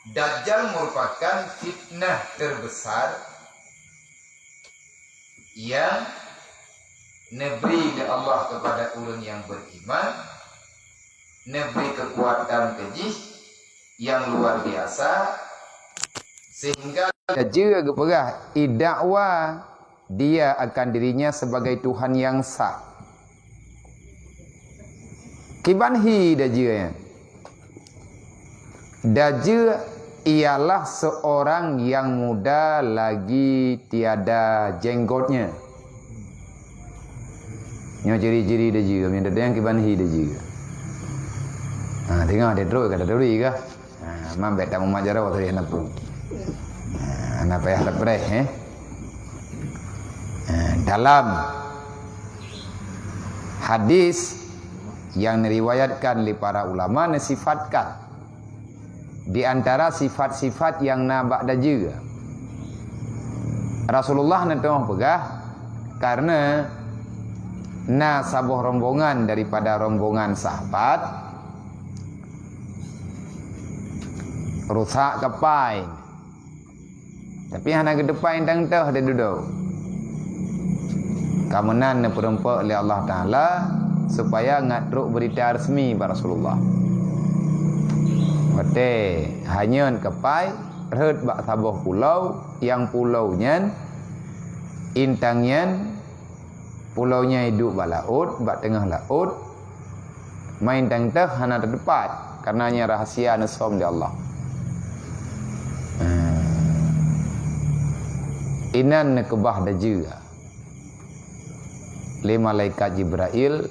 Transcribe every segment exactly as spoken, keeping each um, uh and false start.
Dajjal merupakan fitnah terbesar yang neubri lé Allah kepada ureuëng nyang beriman, neubri keukuatan keu jih nyang luar biasa, sehingga Dajjal geupeugah, idakwa dia akan dirinya sebagai Tuhan yang sah. Kiban hi Dajjal nyan? Dajjal ialah seorang yang muda lagi tiada jenggotnya. Nyoe ciri-ciri Dajjal, nyoe nyang kiban hi Dajjal. Ha, tengok dia terus kata turi kah? Ha, man bèk tamumat jaroe tadi hana pun. Ha, hana payah tapreh, eh. Ha, dalam hadis yang diriwayatkan oleh para ulama, disifatkan di antara sifat-sifat yang na bak Dajjal. Rasulullah neutu'oh peugah, karena na saboh rombongan daripada rombongan sahabat rusak kapai. Tapi hana geutupai tang toh di dudoe. Ka meunan neupeurumpok lé Allah Taala supaya ngat trok beurita resmi bak Rasulullah. Watèe hanyot kapai rhot bak saboh pulo, nyang pulo nyan, intang nyan, pulo nyan iduek bak laôt, bak teungoh laôt, main tang teuh hana teutupat, karena nyan rahasia neusom di Allah. Hmm. Inan neukeubah Dajjal lé malaikat Jibrail,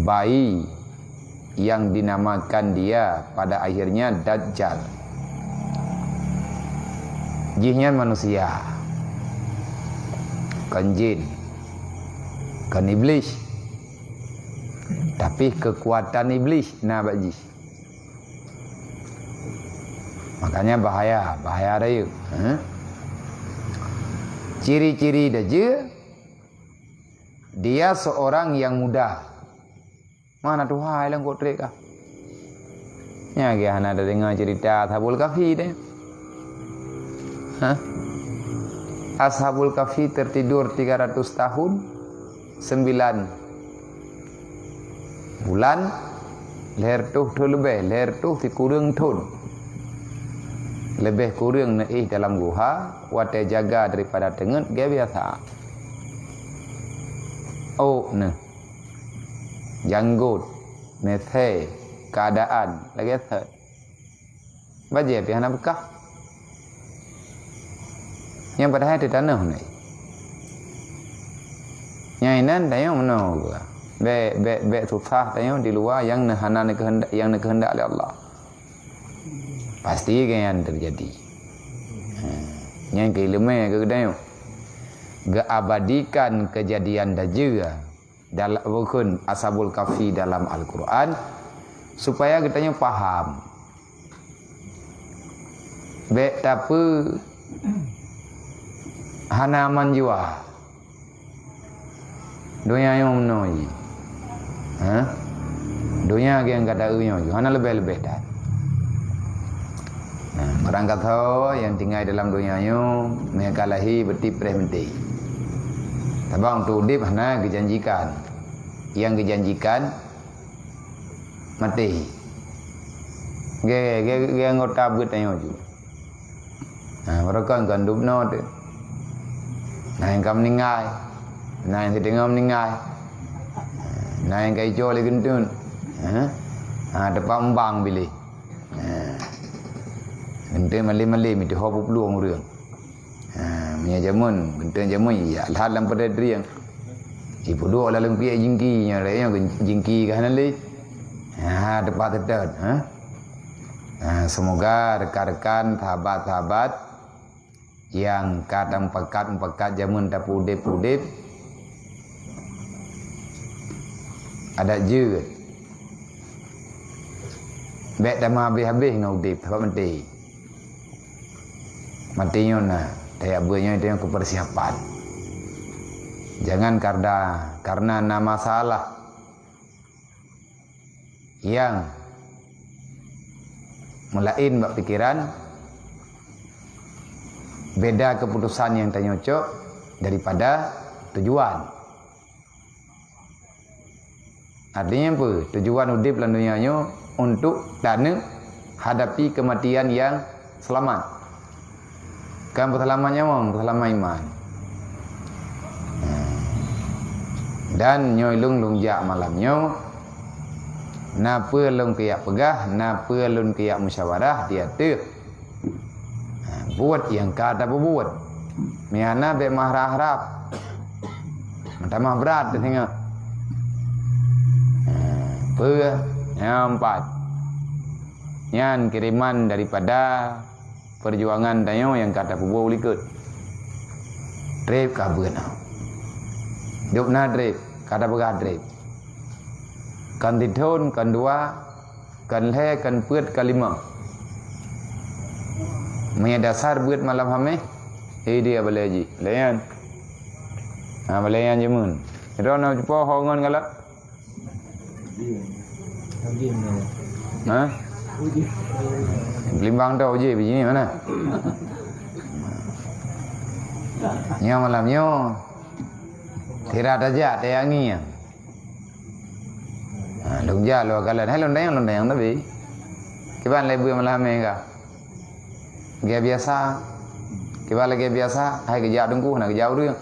bayi yang dinamakan dia pada akhirnya Dajjal. Jih nyan manusia, kon jin, kon iblis, tapi keukuatan iblis na bak jih. Makanya bahaya, bahaya rayeuk. Ha? Ciri-ciri Dajjal, dia seorang yang muda. Mana tuha ilong kok trek kah? Nyan geuh hana tadeungoe cerita Ashabul Kahfi deh. Hah? Ashabul Kahfi tertidur tiga ratus tahun, sembilan bulan, lhèe reutôh thôn leubeh, lhèe reutôh sikureueng thôn. Leubeh kureueng neuéh dalam guha, watèe jaga daripada teungeut gaya biasa. Ôk neuh, janggot, misé, keuadaan lagèe sot. Bajèe pih hana beukah. Nyang padahai teuh tanoh nai. Nyang inan tanyoe meunoe geuh. Bèk, bèk, bèk susah tanyoe di luwa nyang hana neukeuheundak, nyang neukeuheundak lé Allah. Pasti keu nyan teujadi. Ha, nyan keu ileumèe keu geutanyoe. Geuabadikan keujadian Dajjal dalam, bukon, Ashabul Kahfi dalam Al-Quran, supaya geutanyoe paham. Bèk tapeue hana aman jua. Donya nyoe meunoe jih. Ha? Donya nyang gata eu nyoe jih, hana leubeh-leubeh that. Nah, barangkasoe nyang tinggai dalam donya nyoe, meunyo ka lahé beutipreh meuté. Sabab untuk udép hana geujanjikan. Nyang geujanjikan maté. Gé, gé, gé anggota beuet tanyoe ju. Nah, barokon kon dubnoe teuh. Nah, nyang ka meuninggai. Nah, nyang siteungoh meuninggai. Nah, nyang ka icok lé geunteuen. Ha? Ha, teupah umbang biléh. Ha. Geunteuen malém-malém itu ho peuplueng ureueng. Ha, meunyo jameun, geunteuen jameun, ya, lhah lam padé drieng. Ipeuduek lam piek jingki, nyoe lagèe nyoe jingki ka hana lé. Ha, teupah teutôt, ha. Ha, semoga rekan-rekan, sahabat-sahabat nyang ka tameupakat-meupakat jameun tapeuudép-udép, adak jeuet. Bèk tameuhabéh-habéh ngon udép, sabab maté. Maté nyoe na, tajak beuet nyoe, nyoe keu persiapan. Jangan karda-, karena na masalah nyang Meulaén bak pikiran, beda keputusan nyang tanyoe cok daripada tujuan. Artinya apa? Tujuan udeb lam dunia nyoe untuk taneuk hadapi kematian yang selamat. Kan peuseulamat nyawöng, peuseulamat iman. Dan nyoe lôn, lôn jak malam nyoe, na peue lôn keuyak peugah, na peue lôn keuyak musyawarah di ateueh buet nyang ka tapeubuet. Meuhana bék meuharab-harab. Meutamah brat teuh singoh. Peue? Nyang pat. Nyan kiriman daripada peujuangan tanyoe nyang ka tapeubuet u likot. Treb ka beuet na. Dub na treb, ka tapeugah treb. Kan tithon, kan dua, kan lhée, kan peuet, kan limong. Meunyoe dasar beuet malam Hameh, eh dia balée jih. Balée nyan. Ha, balée nyan jeumeueun. Droeneuh cupo ho ngon galak. Ha? Peulimbang tau uji biji ni mana? Nyoe malam nyoe. Sira tajak tayangi. Ha, lôn jak lôn kalon. Hai lôn dayang, lôn dayang tapi. Kiban lé beuet malam Hameh ka. Gaya biasa. Kiban lagée biasa, hai geujak teungku, hana geujak ureuëng.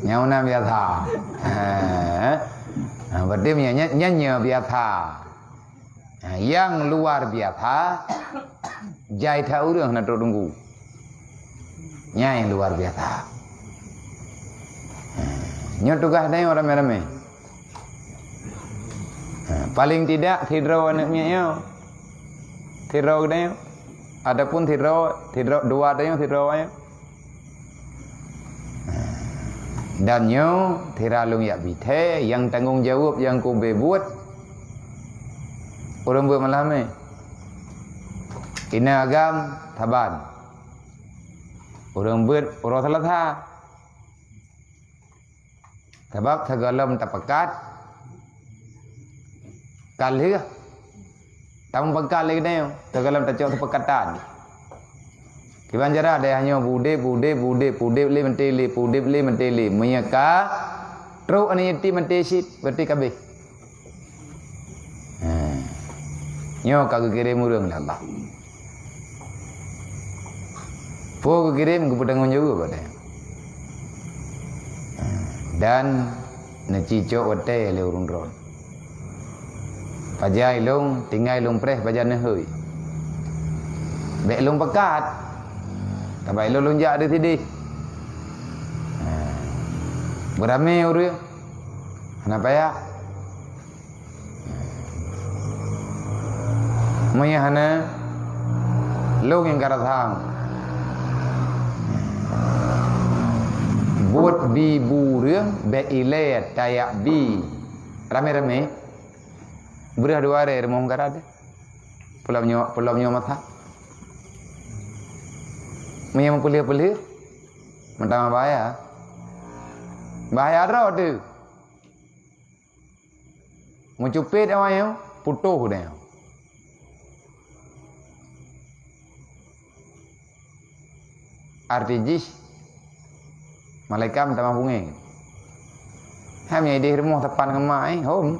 Nyang na biasa. Ha. Ha, berarti nyan, nyan, nyan biasa. Ha, yang luar biasa, jai that ureuëng hana trok teungku. Nyan yang luar biasa. Ha, nyoe tugaih tanyoe ramé-ramé. Ha, paling tidak sidroe aneuk miet nyoe. Sidroe geutanyoe. Ataupun sidroe, sidroe dua tanyoe, sidroe awaknyoe. Ha, dan nyoe sira lôn yak bithée nyang tanggong jaweueb nyang kube buet. Ureuëng beuet malam Hameh. Inan agam saban. Ureuëng beuet uroe Selasa. Sabab sigohlom tapeugah ka lheueh tameupeugah lé geutanyoe, sigohlom tacok seupeukatan. Kiban cara dayah nyoe beudeb, beudeb, beudeb, beudeb lé meuntée lé, beudeb lé meuntée lé. Meunyoe ka trok aneuk yatim meuntée cit, berarti ka abéh. Ha. Nyoe ka geukirém ureuëng lé Allah. Peue geukirém geupeutanggong jaweueb watée. Ha. Dan neucicok watée lé ureuëng droe. Pajan ilong, tinggai ilong preh pajan neuhôi. Bék ilong pekat. Tabak ilong lôn jak di sideh. Ha. Beuramé ureuëng. Hana payah. Meunyoe hana, lôn nyang ka rasa. Buet bi bu ureuëng bék ilée tayak bi. Ramé-ramé. Beureuh dua ré rumoh meukarat. Peulom nyoe, peulom nyoe masa. Meunyoe meupeuleueh-peuleueh, meutamah bahaya. Bahaya droe teuh. Meucupet awaknyan, putôh deh. Arti jih, malaikat meutamah bungéng. Hai meunyoe ideh rumoh sapat ngon mak, eh, hom.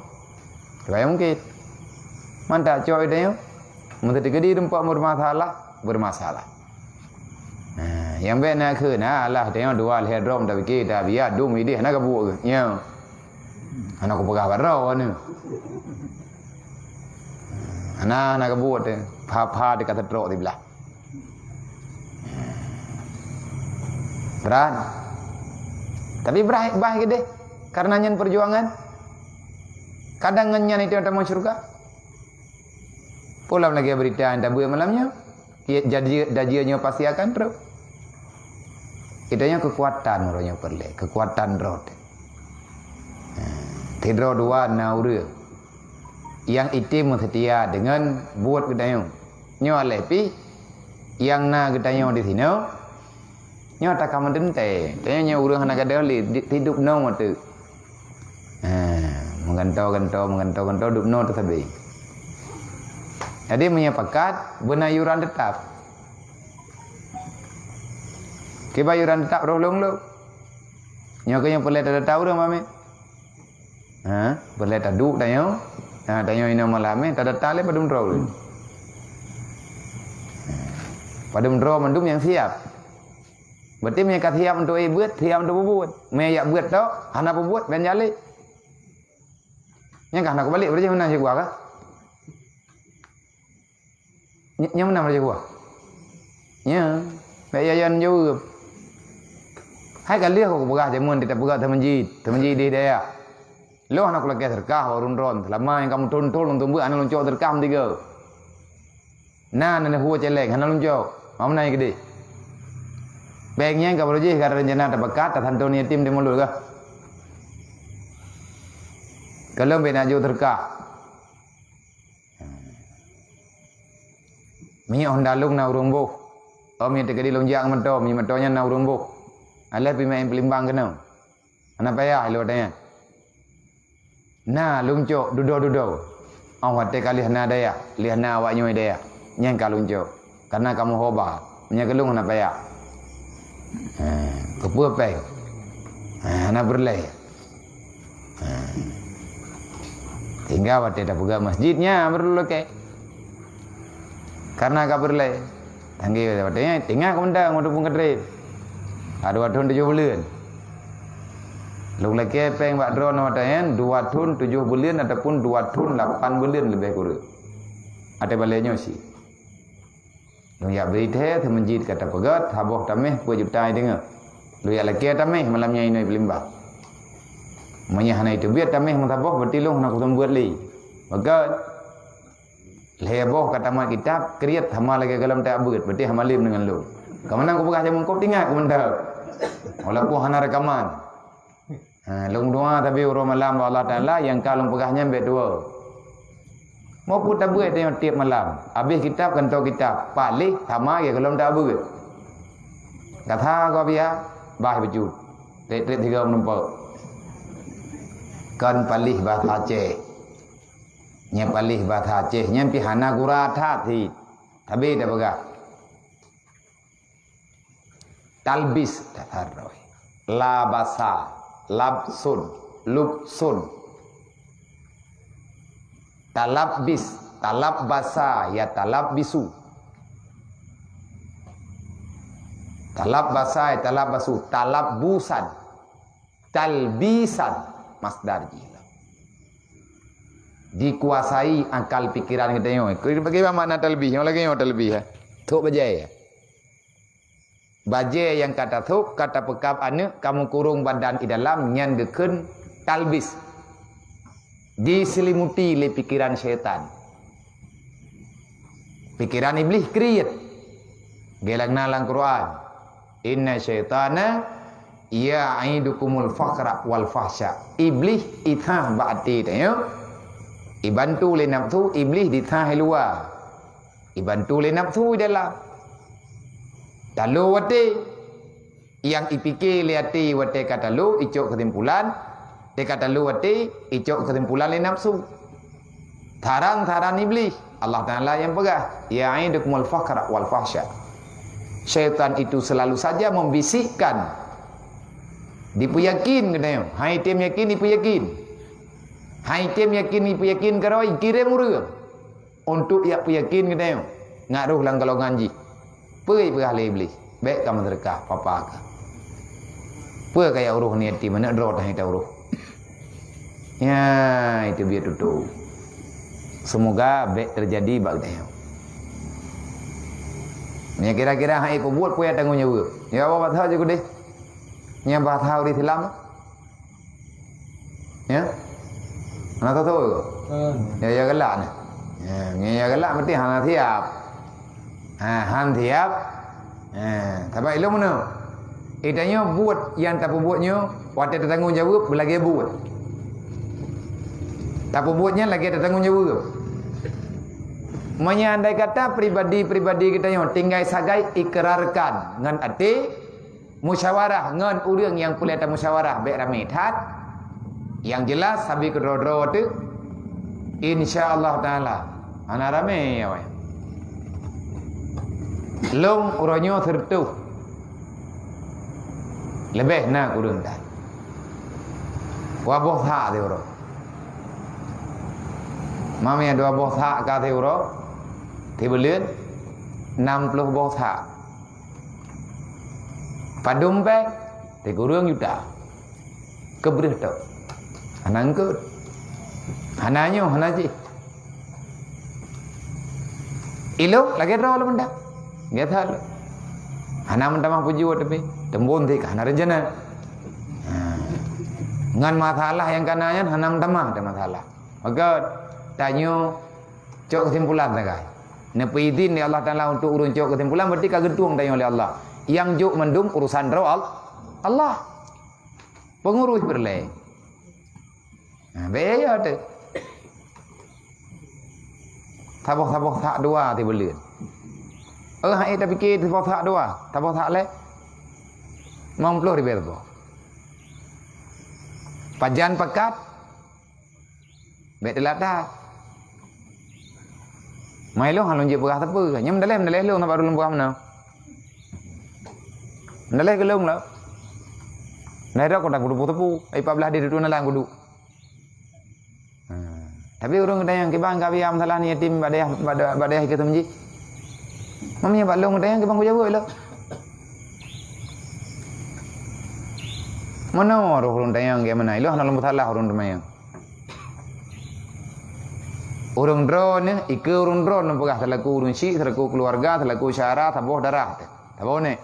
Coba nyang mungken. Mantak cok ideh nyoe. Meunteuk teukeudi teumpat bermasalah, bermasalah. Nah, nyang bék na kheun, nah, alah, tanyoe dua lhée droe tapike, tabiya, dum ideh, hana kabuet keu. Nyoe. Hana kupeugah bak droe nyoe. Hana, hana kabuet teuh. Pha-pha teuka teutrok siblah. Brat. Tapi brat bah keudeh. Karena nyan perjuangan. Kadang ngon nyan itu tamong syurga. Peue lom lagée beurita nyang tabeuet malam nyoe. Iya, janji, janji nyoe pasti akan trok. Itu nyoe keukuatan uroe nyoe peureulée, keukuatan droe teuh. Ha, sidroe dua na ureuëng nyang item meuseutia deungon buet geutanyoe. Nyoe aleh pih nyang na geutanyoe di sinoe, nyoe takameuntée. Tanyoe nyoe ureuëng hana gadôh lé, di-, hidup nyoe teuh. Ha, meugantoe-gantoe, meugantoe-gantoe, dub noe teuh sabe. Jadi meunyoe pakat, beuna yuran teutap. Kiban yuran teutap roh lôn lôn. Nyoe keuh nyang peureulée tadata ureuëng, Mamé. Ha, peureulée taduek tanyoe. Ha, tanyoe inoe malam, eh, tadata lé padum droe ulôn. Padum droe mandum nyang siab. Berarti meunyoe ka siab untuk ék beuet, siab untuk peubuet. Meunyoe jak beuet tok, hana peubuet, ban jaleh. Nyang ka hana kubalek, berarti meunan cit gua kah? Ny-, nyang meunan berarti gua. Nya, bèk yayan jaweueb. Hai ka lheueh ku peugah jameun teupeugah teumeujid, teumeujid di dayah. Lôn hana kulakée seudeukah bak ureuëng droen, seulama nyang ka meuthon-thon lôn tumbeuek hana lôn cok seudeukah meusigoe. Na, na neuhue céléng, hana lôn cok. Ma meunan keudeh. Péng nyan ka barô jih ka rencana tabakat, tasantôn yatim di mulod kah. Ka lôn bèk na jok seudeukah. Minyeuk honda lôn na ureuëng boh. Om nyang teukeudi lôn jak ngon moto, minyeuk moto nyan na ureuëng boh. Alah pih maén peulimbang keunoe. Hana payah ilôn watée nyan. Na lôn cok dudoe-dudoe. Óh watée ka lheueh na dayah, lheueh na awak nyoe dayah, nyan ka lôn cok. Kareuna kamoe hoba, meunyoe keu lôn hana payah. Ha, keupeue péng? Ha, hana peureulée. Ha. Sehingga watée tapeugah masjid nyan meureuloke. Kareuna ka peureulée. Tanggée watée nyan, teungoh keumeunteung watée phon ka treb. Ka dua thon tujoh buleuen. Lôn lakée péng bak droeneuh watée nyan, dua thon tujoh buleuen ataupun dua thon lapan buleuen leubeh kureueng. Watée balée nyoe cit. Lôn jak bri thée, teumeujid ka tapeugét, saboh taméh peuet juta i teungoh. Lôn jak lakée taméh malam nyan inoe peulimbang. Meunyoe hana iteubiet taméh meusaboh, berarti lôn hana kuseumeubeuet lé. Beugét. Lhée boh ka tamat kitab, kriet hama lagée gohlom tajak beuet, berarti hama lé deungon lôn. Ka meunan kupeugah jameun kôb, teuingat keumeunteung. Walaupun hana reukaman. Ha, lôn dua tabi uroe malam bak Allah Taala nyang ka lôn peugah nyan bék tuwoe. Meupeu tabeuet tanyoe tieb malam. Habéh kitab, kantô kitab. Paléh hama lagée gohlom tajak beuet. Gata gob ya, bah beujeuet. Treb-treb tiga meureumpok. Kon paléh bahasa Aceh. Nyang paléh bahasa Aceh nyan pih hana gura that cit. Tapi tapeugah. Talbis, tasarruf. Labasa, labsun, lubsun. Talabbis, talabbasa, yatalabbisu. Talabbasa, yatalabbasu, talabbusan. Talbisan, masdar jih lah. Dikuasai akal pikiran geutanyoe. Bagaimana makna talbis? Nyang lagée nyoe talbis, eh? Thok bajée, eh? Bajée nyang ka tathok, ka tapeukab aneuëk, ka meukurong badan i dalam, nyan geukheun talbis. Diselimuti lé pikiran syaitan. Pikiran Iblih kriet. Geulang na lam Quran. Inna syaitana ya'idukumul faqra wal fahsya. Iblih ithah bak até tanyoe. Ibantu lé nafsu, Iblih dithah i luwa. Ibantu lé nafsu i dalam. Talo watée. Nyang ipike lé até watée ka talo, icok keusimpulan, teuka talo watée, icok keusimpulan lé nafsu. Saran-saran Iblih, Allah Taala nyang peugah, "Ya'idukumul faqra wal fahsya." Syaitan itu selalu saja membisikkan, dipeuyakin geutanyoe, hai tem yakin dipeuyakin. Hai tem yakin dipeuyakin keudroe, kirém ureuëng. Untuk jak peuyakin geutanyoe, ngat roh lam golongan jih. Peue peugah lé Iblih, bék ka meuseudeukah, papa ka. Peue ka jak uroh aneuk yatim, aneuk droe tanyoe ta uroh. Ya, itu biet tutoe. Semoga bék teujadi bak geutanyoe. Nyang kira-kira hai peubuet peue nyang tanggong jaweueb. Ya, bahasa je keudeh. Nyang bahasa ureuëng Islam. Ya? Hana tahu. Ya, ya galak ni. Ya, ya galak berarti hana siap. Ha, han siap. Ha, sabab ilmu mana? Eh, tanyoe buet nyang tapeubuet nyoe, watée tatanggong jaweueb, beulagée buet. Tapeubuet nyan lagée tatanggong jaweueb. Meunyoe andai kata pribadi-pribadi geutanyoe tinggai sagai ikrarkan ngon até, musyawarah ngon ureuëng nyang peureulée tamusyawarah bék ramé that. Nyang jelas sabe keudroe-droe teuk. Insya Allah Taala. Hana ramé awai. Lôn uroe nyoe sireutôh. Leubeh na kureueng that. Dua boh sak siuroe. Mamé dua boh sak ka siuroe. Sibuleuen nam ploh boh sak. Padum péng, sikureueng juta. Keubreuh tok. Hana eungkot. Hana nyoe, hana jih. Ilôn lagèe droe lôn mantong. Biasa lôn. Hana meutamah peujeuet tapi teumbon ti ka hana rencana. Ha. Ngon masalah nyang kana nyan hana meutamah teuh masalah. Maka tanyoe cok keusimpulan sagai. Neupeuidhin lé Allah Taala untuk ureueng cok keusimpulan, berarti ka geutueng tanyoe lé Allah. Nyang jok mandum urusan droe Al-, Allah. Pengurus peureulèe. Nah, bèk ya teuh. Saboh-saboh sak dua sibuleuen. Eh, hai tapike saboh sak dua, saboh sak lé. Limong ploh ribèe saboh. Pajan pakat. Bèk teulat that. Mai lôn hana lôn jeuet peugah sapeue. Nyan meudalèh, meudalèh lôn, na baru lôn peugah meunan. Meudalèh keu lôn lah. Nah, dak kuda kudu teupeu. Ai pat blah di dudu na lam kudu. Ha. Tapi ureueng geutanyoe kiban ka biya masalah ni yatim bak dayah, bak da-, bak dayah ikeu teumji. Mamnya bak lôn geutanyoe kiban kujaweueb lôn. Meunoe roh ureueng geutanyoe geutanyoe, ilôn hana lôn peusalah ureueng teuma. Ureueng droeneuh, ikeu ureueng droeneuh peugah selaku ureueng syik, selaku keluarga, selaku syara, saboh darah teuh. Saboh nèk.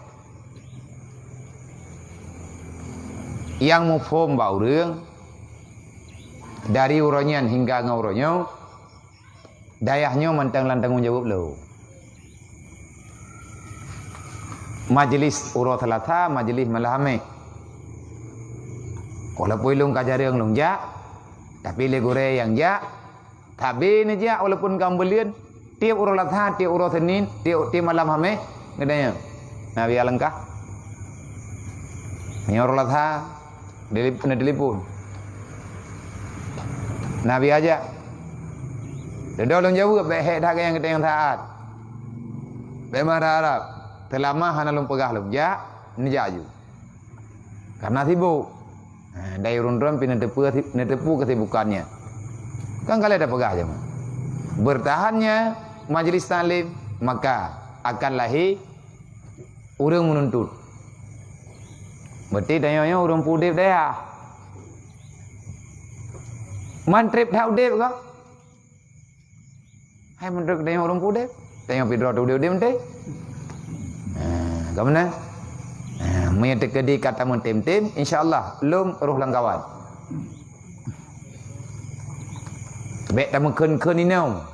Nyang muphom bak ureueng, dari uroe nyan hingga ngon uroe nyoe, dayah nyoe mantong lam tanggong jaweueb lôn. Majlis uroe Seulasa, majlis malam Hameh. Walaupun lôn ka jareueng lôn jak, tapi lé gurèe nyang jak, sabe neujak walaupun ka buleuen, tiep uroe Seulasa, tiep uroe Senin, tiep, tiep malam Hameh, geutanyoe. Nabi alangkah. Nyoe uroe Seulasa, Dilip-, neutelepon. Nabi ajak. Dudoe lôn jaweueb, bèk hék that nyang geutanyoe saát. Bèk marah harab. Seulama hana lôn peugah lôn jak, neujak aju. Karena sibuk. Ha, dai ureueng droen pih neuteupeue, neuteupeue kesibukannya. Kan ka lheueh tapeugah jameun. Bertahannya majlis taklim, maka akan lahé ureueng meununtut. Berarti tanyoe nyoe ureueng peudeb dayah. Man treb that udeb ka? Hai meunurot tanyoe ureueng peudeb, tanyoe pih droe udeb-udeb meuntée. Ha, ka meunan? Ha, meunyoe teukeudi ka tameutem-tem, insya Allah lôn roh lam kawan. Bèk tameukheun-kheun inong.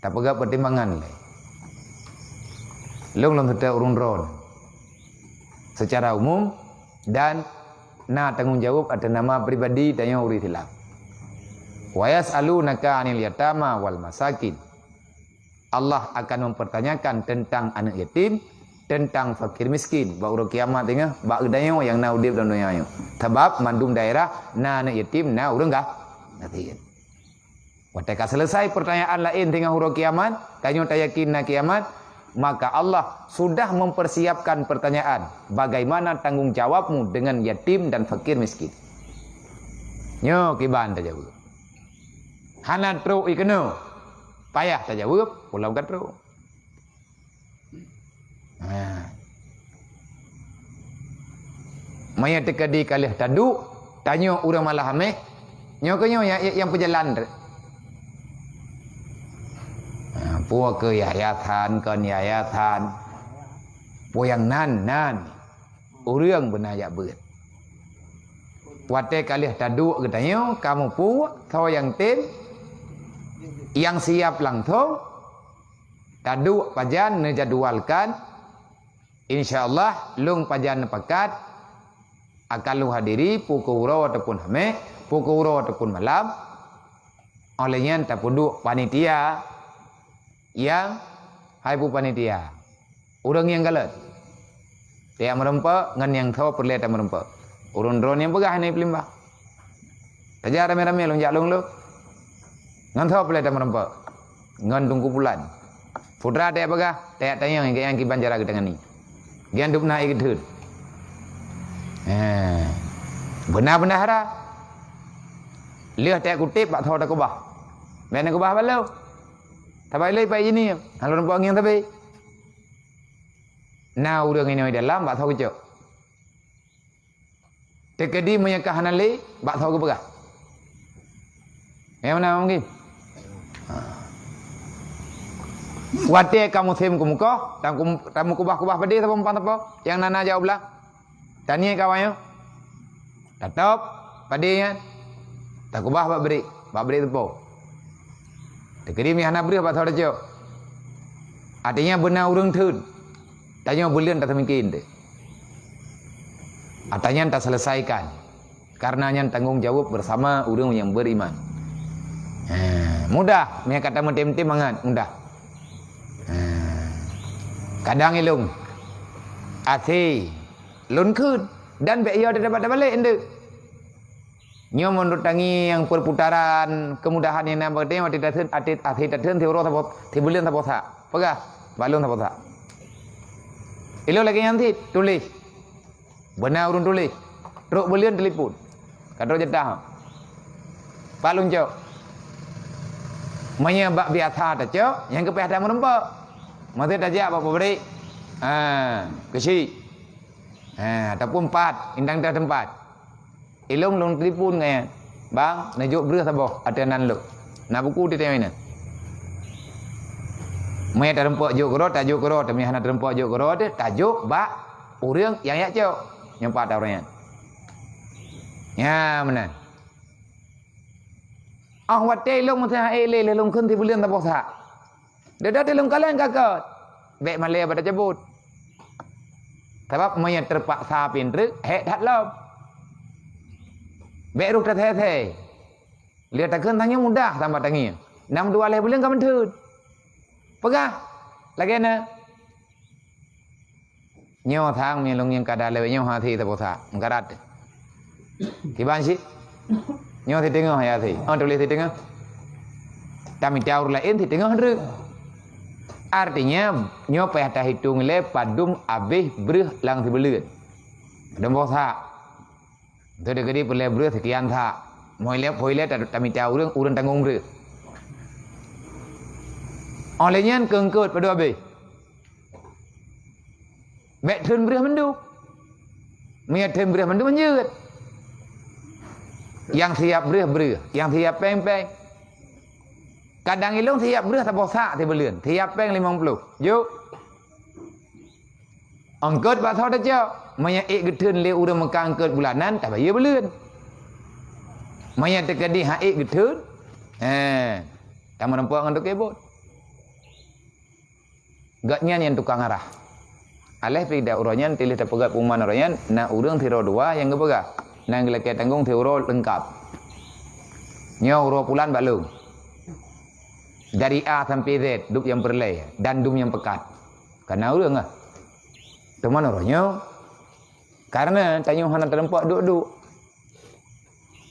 Tapeugah peutimbangan lé. Lôn lôn seutôt ureueng droe. Secara umum dan na tanggong jaweueb atas nama pribadi tanyoe ureueng Islam. Wa yas'alunaka 'anil yatama wal masakin. Allah akan mempertanyakan tentang aneuk yatim, tentang fakir miskin. Bak uroe kiamat teungoh, bak geutanyoe nyang na udeb lam donya nyoe. Sabab mandum daerah na aneuk yatim, na ureueng ga-, gasien. Watée ka selesai pertanyaan laén teungoh uroe kiamat, tanyoe tayakin na kiamat, maka Allah sudah mempersiapkan pertanyaan, bagaimana tanggung jawabmu dengan yatim dan fakir miskin? Nyoe kiban tajaweueb. Hana trok ikeunoe. Payah tajaweueb, ulôn ka trok. Ha. Meunyoe teukeudi ka lheueh taduek, tanyoe ureueng malam Hameh, nyoe keuh nyoe nyang, nyang peujalan treuk. Ha, peue keu yayasan, kon yayasan, peue nyang nan, nan. Ureueng beuna jak beuet. Watée ka lheueh taduek geutanyoe, ka mupeue soe nyang tem, nyang siap langsong, taduek pajan neujadwalkan, insya Allah lôn pajan neupakat akan lôn hadiri pukon uroe ataupun Hameh, pukon uroe ataupun malam. Óh lheueh nyan tapeuduek panitia nyang hai peue panitia. Ureueng nyang galak. Tiep meureumpok ngon nyang tho peureulée tameureumpok. Ureueng droe nyang peugah hana peulimbah. Tajak ramé-ramé lôn jak lôn lôn. Ngon tho peureulée tameureumpok. ngon Teungku Pulan. Putra tajak peugah, tajak tanyong, gobnyan kiban cara geutangani. Gobnyan dum na ié geutheun. Eh, beuna-beuna hara. Lheueh tajak kutéb bak tho takeubah. Bèk na keubah bak lôn. Saban lôn ipat jinie, hana lôn peuangieng sabe. Na ureueng inong di dalam bak tho geucok. Teukeudi meunyoe ka hana lé, bak tho geupeugah. Nyang meunan mungkin. Ha. Watèe ka musém keumeukoh, tamu-, tamukubah-kubah padé saboh muphom sapo, nyang na-na jak u blang. Taniet kawan nyoe. Tatôb padé nyan. Takubah bak brek, bak brek teupô. Teukeudi meuhana breuh bak tho tacok. Artinya beuna ureueng theun. Tanyoe buleuen taseumiké teuh. Ata nyan taseuleusakan. Karena nyan tanggong jaweueb bersama ureueng nyang beriman. Ha, mudah, meuh ka tameutem-tem mangat, mudah. Ha. Kadang ilôn, asé lôn kheun, dan bèk yo teudapat tabalek endeuk. Nyoe meunurot tangieng perputaran kemudahan nyang na bak geutanyoe, watèe tatheun, watèe asé tatheun siuroe saboh, sibuleuen saboh sak. Peugah, bak lôn saboh sak. Ilôn lagèe nyan cit, tuléh. Beuna ureueng tuléh. Trok buleuen telepon. Ka trok jatah. Pat lôn cok. Meunyoe bak biasa tacok, nyang keu payah tameurumpok. Maksud tajak bak pabrik. Ha, keuchik. Ha, ataupun pat, indang teuh teumpat. Ilôn lôn telepon ngon nyan. Bang, neujok breuh saboh ateueh nan lôn. Na buku teuh teumé na. Meunyoe tarumpok jok keudroe, tajok keudroe, tapi hana tarumpok jok keudroe teuh, tajok bak ureueng nyang jak cok. Nyoe pat ureueng nyan. Nyan meunan. Ah watèe ilôn meusaha ék lé, lé lôn kheun sibuleuen saboh sak. Dada teuh lôn kalon ka kot. Bèk malèe bak tacabot. Sabab meunyoe teupaksa pih treuk, hék that lom. Bèk rôh tasèe-sèe. Lheueh takheun tanyoe mudah saban tangieng. Nam dua lhèe buleuen ka meutheun. Peugah lagèe na. Nyoe sang meunyoe lôn ngieng kada lewat nyoe hase saboh sak, meukarat. Kiban cit? Nyoe siteungoh ya si. Oh, tuléh siteungoh. Tamita ureueng laén siteungoh treuk. Artinya, nyoe payah tahitong lé padum abéh breuh lam sibuleuen. Padum boh sak. Teudeuk-deuk peureulèe breuh seukian that. Moe ilèe, poe ilèe ta-, tamita ureueng, ureueng tanggong breueh. Óh lheueh nyan keu eungkôt padub abéh. Bèk theun breueh mandum. Meunyoe theun breueh mandum hanjeuet. Nyang siap breueh, breueh. Nyang siap péng, péng. Kadang ilôn siap breueh saboh sak sibuleuen. Siap péng limong ploh. Jok. Eungkôt bak soe tacok, meunyoe ék geutheun lé ureueng meuka eungkôt bulanan, tabayeue buleuen. Meunyoe teukeudi han ék geutheun, eh, tameurumpok ngon toke bot. Gobnyan nyang tukang arah. Aléh pih dak uroe nyan, tiléh tapeugah pengumuman uroe nyan, na ureueng sidroe dua nyang geupeugah, nyang geulakèe tanggong siuroe leungkap. Nyoe uroe pulan bak lôn. Dari A sampai Z, dum nyang peureulèe dan dum nyang peukat. Kana ureueng ah. Teuma uroe nyoe, karena tanyoe hana teurumpok duek-duek.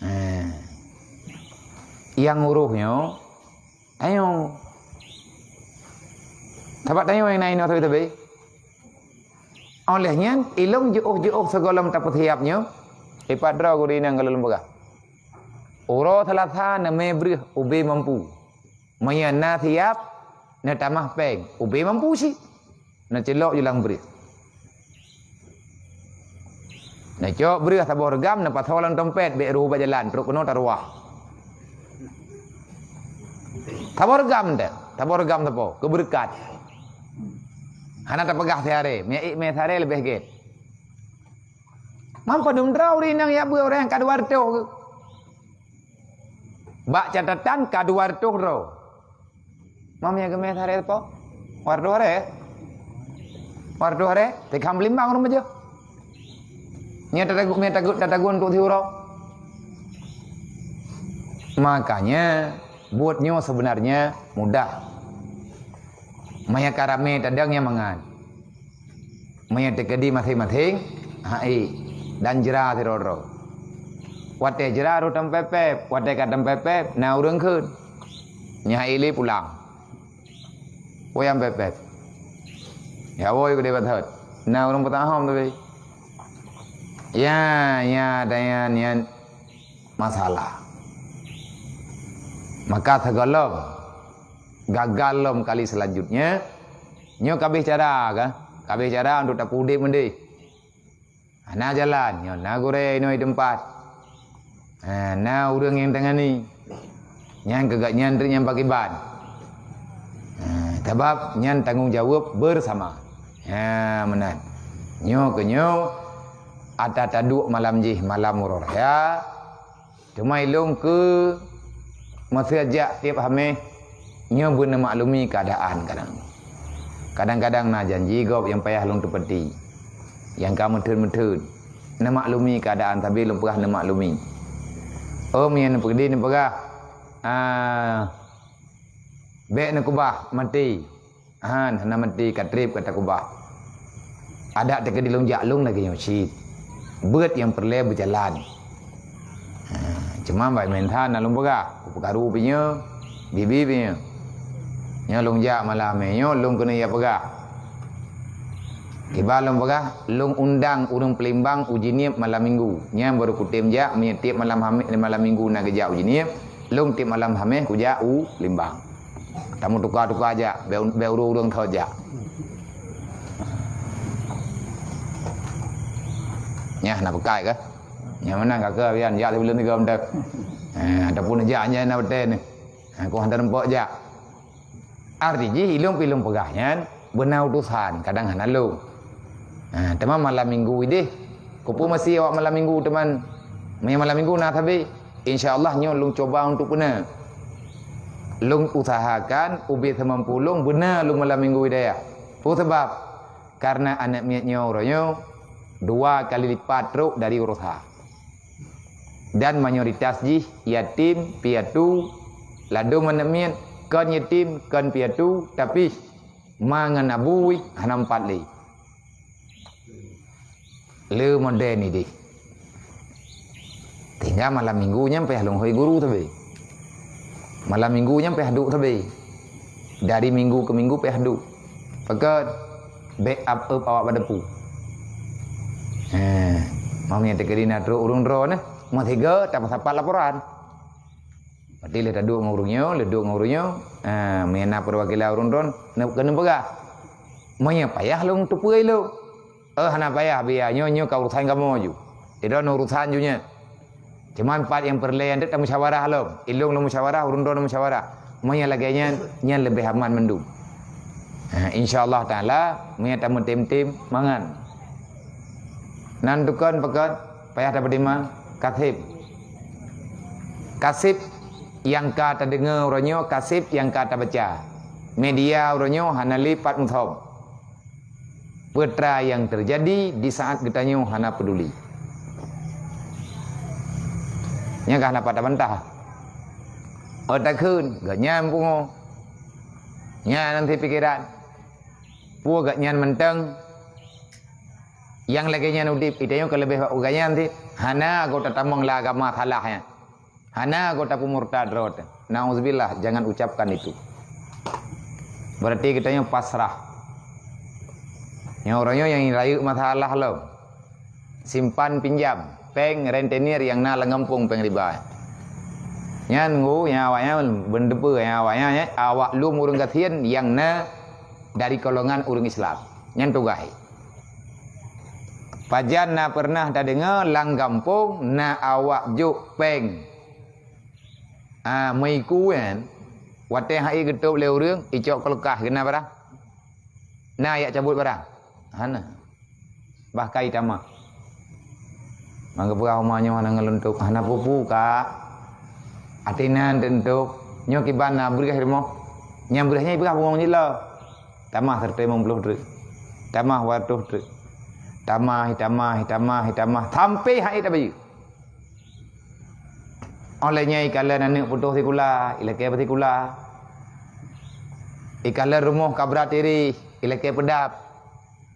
Eh. Nyang uroe nyoe, tanyoe. Sabab tanyoe nyang na inoe sabe-sabe. Óh lheueh nyan, ilôn jiôh-jiôh sigohlom tapeusiap nyoe, ipat droe gurèe nyang ka lôn peugah. Uroe Seulasa neumè breueh ubé mampu. Meunyoe na siap, neutamah péng, ubé mampu cit. Neuceulok ju lam breueh. Neucok breueh saboh reugam, neupasoe lam tompet, bèk rôh bak jalan, trok keunoe taruwah. Saboh reugam teuh, saboh reugam sapo, keu beureukat. Hana tapeugah siharé, meunyoe ék mè siharé leubeh gèt. Man padum droe ureueng inong jak beuet, ureueng ka dua reutôh geuh. Bak catatan ka dua reutôh droe. Man meunyoe geumè siharé sapo? Dua reutôh haré? Dua reutôh haré? Teuka beulimbang ureueng bajoh. Nyan tatagun, nyan tagun, tatagun untuk siuroe. Makanya, buet nyoe sebenarnya mudah. Meunyoe ka ramè tadong nyan mangat. Meunyoe teukeudi maséng-maséng, hai, dan jra sidroe-droe. Watèe jra rôh tampép-pép, watèe ka tampép-pép, na ureueng kheun. Nyan hai lé pulang. Peue nyang pet-pet? Ya, woe keudeh bak thot. Na ureuëng peutahom tapi. Ya, ya, dan ya, nian masalah. Maka teugohlom gagal lom kali selanjutnya. Nyoe kabeh cara ka? Kabeh cara untuk tapeudeh meudeh. Hana jalan, nyoe na gurée inoe teumpat. Ha, na ureuëng nyang tangani. Nyang keu gobnyan treuk nyang pakiban. Ha, sabab nyan tanggong jaweueb bersama. Ha, meunan. Nyoe keu nyoe, ata taduek malam jih malam uroe raya. Teuma ilôn keu meuseuh jak tieb hameh nyoe beuneumaklumi keuadaan kadang. Kadang-kadang na janji gob nyang payah lôn teupeuti. Nyang ka meutheun-meutheun. Neumaklumi keuadaan sabe lôn peugah neumaklumi. Ôm nyang neupeugah, neupeugah, ah, bék neukubah maté. Han, hana maté ka treb ka takubah. Adak teukeudi lôn jak lôn lagée nyoe cit. Beuet nyang peureulée beujalan. Ha, cuma bai meuhan na lôn peugah, peugah rupinya, bibi pinya. Nyoe lôn jak malam nyoe lôn keuneuk ya peugah. Kiban lôn peugah, lôn undang ureuëng Peulimbang uji nieb malam minggu. Nyan baru kutem jak meunyoe tieb malam Hamih, malam minggu na geujak uji nieb. Lôn tieb malam Hameh kujak u Limbang. Tameutuka-tuka jak, bèk, bèk ureuëng-ureuëng thot jak. Nyah na peukai kah? Nyang meunan ka keu abian jak sibuleuen tiga meter. Eh, ataupun jak nyang na beutée ni. Ha, ku hantar empok jak. Arti jih ilôn pih lôn peugah nyan beuna utosan, kadang hana lôn. Ha, teuma malam minggu ideh, kupeue meusi awak malam minggu teuma. Meunyoe malam minggu na sabe, insya Allah nyoe lôn cuba untuk beuna. Lôn usahakan ubé seumampu lôn beuna lôn malam minggu ideh. Peue sabab? Karena aneuk miet nyoe uroe nyoe dua kali lipat trok dari uroe sa. Dan mayoritas jih yatim piatu, ladôm aneuk miet kon yatim kon piatu, tapi ma ngon abu hana meupat lé. Le modern ideh. Tinggai malam minggu nyan payah lôn hôi guru sabe. Malam minggu nyan payah duek sabe. Dari minggu ke minggu payah duek. Pakon bék ap-, ap awak bak depu. Ha, meunyoe teukeudi na trok ureuëng droeneuh, meusigoe tapeusapat laporan. Berarti lheueh taduek ngon ureuëng nyoe, lheueh duek ngon ureuëng nyoe, ha, meunyoe na peuwakilan ureuëng droen, na keuneuk peugah. Meunyoe payah lôn teupeue ilôn. Eh, hana payah biya nyoe, nyoe ka urusan kamoe ju. Sidroe urusan ju nyan. Cuma pat nyang peureulée nyan tamusyawarah lom. Ilôn lôn musyawarah, ureuëng droen musyawarah. Meunyoe lagée nyan, nyan leubeh aman mandum. Ha, insya Allah Taala, meunyoe tameutem-tem mangat. Nan tukon pakon payah tapeutimang kaseb. Kaseb nyang ka tadeungoe uroe nyoe, kaseb nyang ka tabaca. Media uroe nyoe hana lipat muthom. Peue nyang terjadi di saat geutanyoe hana peuduli. Nyan ka hana pat tabantah. Oh takheun, gobnyan pungo. Nyan nanti pikiran. Peue gobnyan mantong nyang lagée nyan udeb, geutanyoe ka leubeh bak gobnyan cit. Hana geutanyoe tamong lam agama salah nyan. Hana geutanyoe peumurtad rot. Nauzubillah, jangan ucapkan itu. Berarti geutanyoe pasrah. Nyoe uroe nyoe nyang rayeuk masalah lom. Simpan pinjam, péng rentenir nyang na lam gampông péng riba. Nyan ngu, nyang awaknyan beuneupeue, nyang awaknyan, awak lom ureuëng gasien nyang na dari golongan ureuëng Islam. Nyan tugaih. Pajan na peureunah tadeungoe lam gampông na awak jok péng, ah, meuiku nyan, watée hai geutôb lé ureuëng, icok keuleukah geuh na barang? Na jak cabot barang? Hana. Bah ka itamah. Mangga peugah uma nyoe hana ngon lôn tôb, hana peue-peue ka. Até nan teuk tôb, nyoe kiban na breueh rumoh. Nyang breueh nyan ipeugah bungong jih lom. Tamah seratus lima puluh treuk. Tamah dua ratus treuk. Tamah, itamah, itamah, itamah sampai hai tabayeue. Óh lheueh nyan ikalon aneuk putôh sikula, ilakée bak sikula. Ikalon rumoh ka brat irih, ilakée peudap.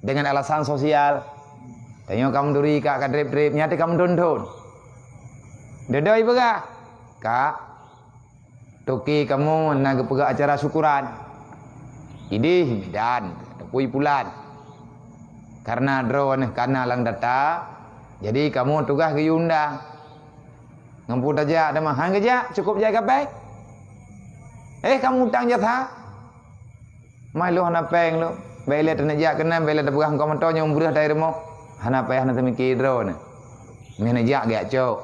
Dengan alasan sosial. Tanyoe ka meuturi ka, ka treb-treb, nyan até ka meuthon-thon. Dudoe ipeugah, "Kak, toke kamoe na geupeugah acara syukuran." Idéh Medan, Teupui Pulan. Karena droeneuh kana lam data, jadi kamoe tugaih geuyue undang. Ngon peue tajak teuma? Han geujak, cukôp jai kapai. Eh, kamoe utang jasa. Mai lôn hana péng lôn. Bèk lé taneuk jak keunan, bèk lé tapeugah ngon mantong nyoe breuh tai rumoh. Hana payah na teumiki droeneuh. Meuneuk jak geujak cok.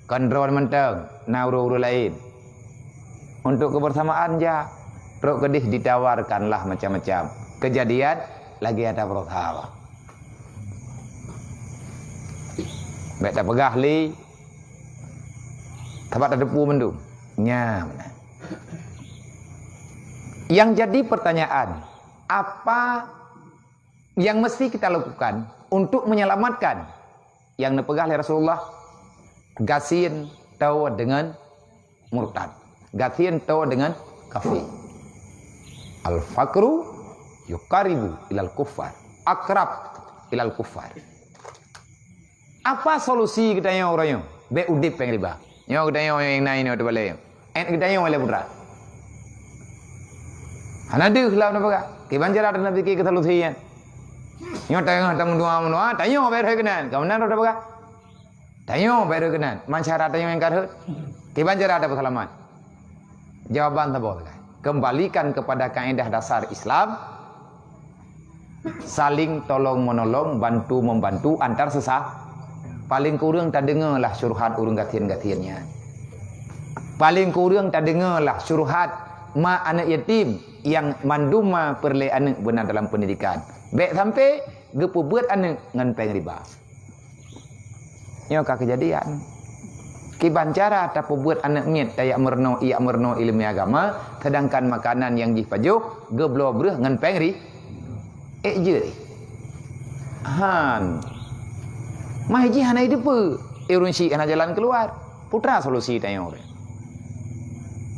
Kon droeneuh mantong, na ureueng-ureueng laén. Untuk kebersamaan jak, trok keudéh ditawarkanlah macam-macam. Kejadian lagi ada berusaha. Bèk tapeugah lé, sabab tateupeue mandum. Nya meunan. Yang jadi pertanyaan, apa yang mesti kita lakukan untuk menyelamatkan? Yang neupeugah lé Rasulullah, gasien toe deungon murtad. Gasien toe deungon kafé. Al-faqru yuqaribu ilal kuffar. Akrab ilal kuffar. Apa solusi geutanyoe uroe nyoe? Bèk udép péng riba. Nyoe geutanyoe nyang na inoe teubalée nyoe. Ét geutanyoe lé putra. Hana deuh lam na peugah. Kiban cara taneuk pike keu solusi nyan. Nyoe tanyoe tameudoa-meudoa, tanyoe bèk rhot keunan. Ka meunan rhot tapeugah. Tanyoe bèk rhot keunan. Man syara tanyoe nyang ka rhot. Kiban cara tapeuseulamat. Jawaban saboh sagai. Kembalikan kepada kaedah dasar Islam, saling tolong menolong, bantu membantu antar sesa-, paling kureueng tadeungoe lah syubhat ureueng gasien-gasien nyan. Paling kureueng tadeungoe lah syubhat ma aneuk yatim nyang mandum ma peureulée aneuk beuna dalam pendidikan. Bèk sampai geupeubeuet aneuk ngon péng riba. Nyoe ka keujadian. Kiban cara tapeubeuet aneuk miet tajak meurunoe, jak meurunoe ileumèe agama, seudangkan makanan nyang jih pajoh geubloe breuh ngon péng ri-, ék jeuet. Han. Mah jih hana jiteupeue, ureueng syik hana jalan keuluar. Putra solusi tanyoe.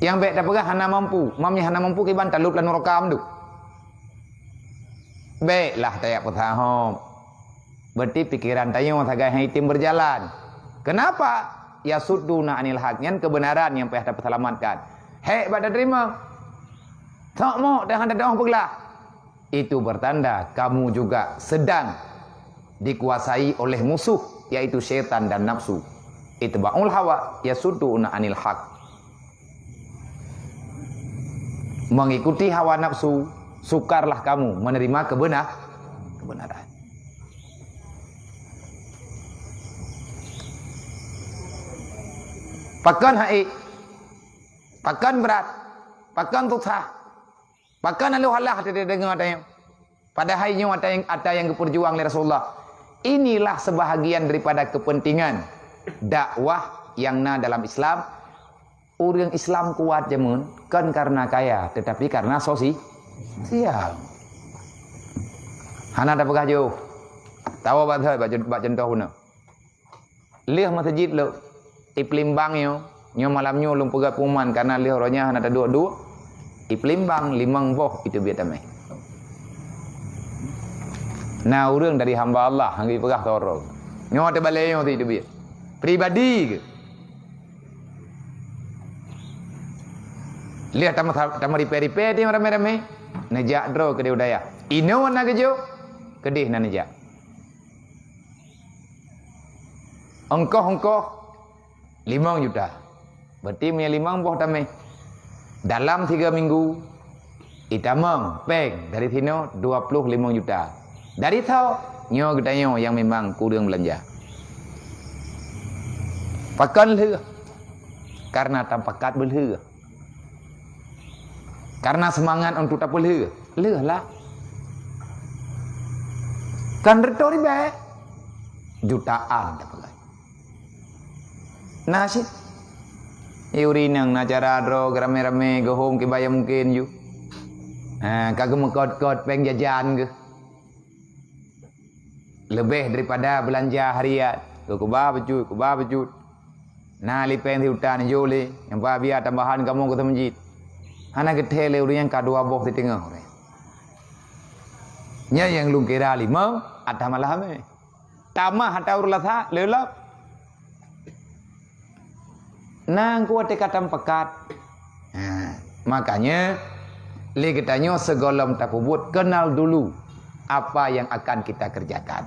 Nyang bèk tapeugah hana mampu, mam nyang hana mampu kiban talop lam nuraka mandum. Bèklah tajak peusahom. Berarti pikeran tanyoe sagai hana item beujalan. Keunapa? Yasudduna anil haq, nyan keubeunaran nyang payah tapeuseulamatkan. Hék bak tateurimong. Sok mok teuhana teuôh peuglah. Itu bertanda kamu juga sedang dikuasai oleh musuh, yaitu syaitan dan nafsu. Itba'ul hawa yasudduna anil haq. Mengikuti hawa nafsu, sukarlah kamu menerima kebenar-, kebenaran. Pakon hai, pakon brat, pakon susah, pakon alu halah teudeungoe tanyoe. Padahai nyoe ata nyang, ata nyang geupeujuang lé Rasulullah. Inilah sebahagian daripada kepentingan dakwah nyang na dalam Islam. Ureuëng Islam kuat jameun kon karena kaya, tetapi karena sosi-, sosial. Hana tapeugah jôh. Tawoe bak thot, bak con-, bak contoh bunoe. Lheueh meuseujid lôn, i Palembang nyoe, nyoe malam nyoe lôn peugah pengumuman karena lheueh uroe nyan hana taduek-duek. I Palembang limong boh iteubiet tamèh. Na ureuëng dari hamba Allah, han geupeugah sidroe. Nyoe teubalée nyoe teubiet. Pribadi keuh. Lheueh tameu-, tameuripée-ripée teuh ramé-ramé, neujak droe keudeh u dayah. Inoe na geujok, keudeh na neujak. Ongkoh-ongkoh limong juta. Berarti meunyoe limong boh tamèh, dalam tiga minggu, itamong péng dari sinoe dua puluh limong juta. Dari soe? Nyoe geutanyoe nyang memang kureueng beulanja. Pakon lheueh? Karena tapakat beulheueh. Karena semangat untuk tapeulheueh, lheueh lah. Kan reutôh ribèe, jutaan tapeulheueh. Na cit. Yuri nang na cara droe geuramé-ramé geuhom kiban nyang mungken ju. Ha, ka geumeukot-kot péng jajan geuh. Leubeh daripada beulanja harian, keu keubah beucut, keubah beucut. Na lipéng siuta neujok lé, nyang pabia tambahan kamoe keu seumeujid. Hana geuthée lé ureuëng nyang ka dua boh siteungoh. Nyan nyang lôn kira limong, ata malah ramé. Tamah ata ureuëng lasa, leulob. Nang kuat teuka tapakat. Ha, makanya Lé geutanyoe sigohlom tapeubuet, kenal dulu apa yang akan kita kerjakan.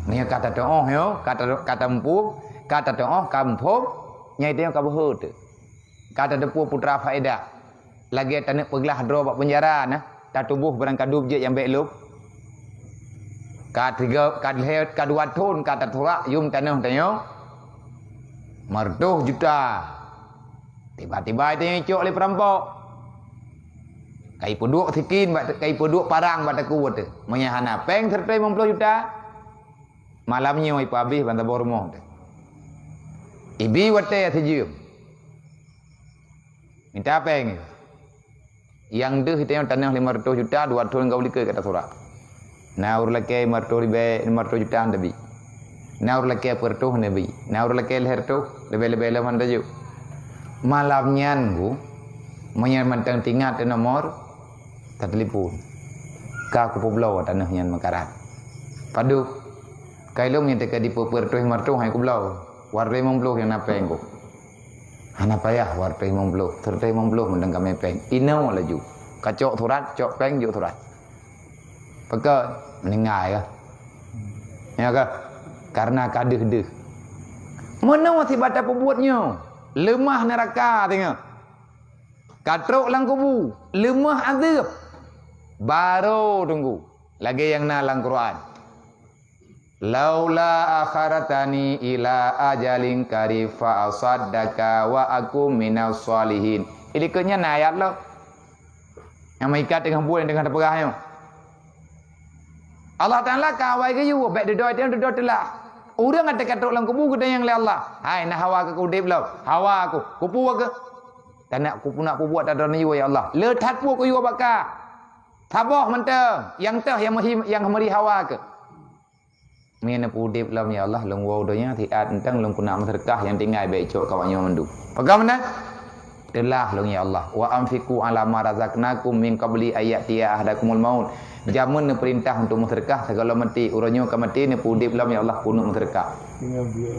Meunyoe ka tateu'oh nyoe, ka ta-, ka tamuphom, ka tateu'oh, ka muphom, nyan tanyoe ka beuhe teuh. Ka tateupeue putra faedah. Lagée taneuk peuglah droe bak peunjara na, tatuboh barang kadub jeuet nyang bék lom. Ka tiga, ka lhée, ka dua thon ka taturak yum tanoh tanyoe, meureutoh juta. Tiba-tiba tanyoe icok lé peurampok. Ka ipeuduek sikin bak, ka ipeuduek parang bak takue teuh. Meunyoe hana péng seureutoh limong ploh juta, malam nyoe ipeuhabéh ban saboh rumoh teuh. Ibi watée sijeuem. Minta péng. Nyang deuh tanyoe tanoh lima ratus juta, dua thon ka likot ka tasurak. Na ureuëng lakée lima ratus ribée, lima ratus juta han tabi. Na ureuëng lakée peuet ratus han tabi. Na ureuëng lakée lhée ratus, leubeh-leubeh lom han tajok. Malam nyan gu, meunyoe mantong teuingat nomor, tatelepon. Ka kupeubloe tanoh nyan meukarat. Padub, kai lom nyang teuka dipeu-, peuet ratus lima ratus han kubloe. Wareutoh limong ploh nyang na péng ku. Hana payah wareutoh limong ploh, seureutoh limong ploh mantong ka mé péng. Inoe laju. Kacok surat, cok péng, jok surat. Pakon? Meuninggai kah? Ya kah? Karena ka deuh-deuh. Meunoe sibat tapeubuet nyoe. Leumah neuraka teungoh. Ka trok lam kubu, leumah azeub. Barô teunggu. Lagée nyang na lam Quran. "Laula akhartani ila ajalin qarib fa asaddaqa wa akum minas shalihin." Ilikot nyan na ayat lom. Nyang meuikat teungoh buet nyang teungoh teupeugah nyoe. Allah Taala ka awai geuyue, bék dudoe teuh dudoe teulah. Ureuëng nyang teuka trok lam kubu geutanyong lé Allah, "Hai, na hawa keu udeb lom? Hawa ku, kupeue keu? Tanak kupeue nak peubuet ata droeneuh yue, ya Allah. Le that peue kuyue baka. Saboh mantong, nyang teuh nyang meuhi, nyang meuri hawa keu." Meunyoe neupeu udeb lom, "Ya Allah, lôn woe u donya, siat eunteung lôn keuneuk meuseudeukah nyang tinggai bék icok keu awaknyoe mandum." Pakon meunan? "Teulah lôn, ya Allah. Wa anfiqu ala ma razaqnakum min qabli an ya'tiya ahadakumul maut." Jameun neupeurintah untuk meuseudeukah sigohlom maté, uroe nyoe ka maté neupeu udeb lom, ya Allah, keuneuk meuseudeukah.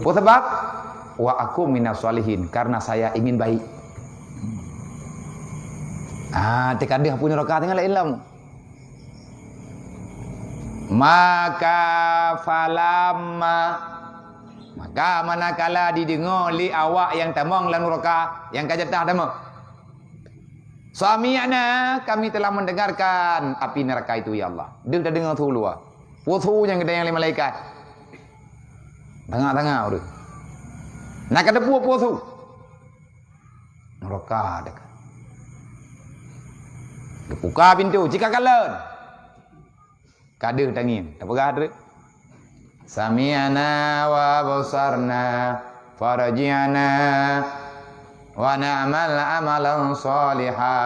Peue sabab? "Wa akum minas shalihin," karena saya ingin baik. Ah, teuka deuh peue neuraka teungoh laén lom. Maka falamma, maka manakala dideungoe lé awak nyang tamong lam nuraka, nyang ka jatah tamong. Sami'na, kami telah mendengarkan api neraka itu, ya Allah. Deuh tadeungoe su luwa. Peue su nyang geutanyong lé malaikat. Tangah-tangah ureuëng. Na ka teupeue peue su. Nuraka teuka. Geupuka pintoe, cit ka kalon. Ka deuh tangieng, tapeugah treuk. Sami'na wa absarna, farji'na wa na'mal amalan shaliha.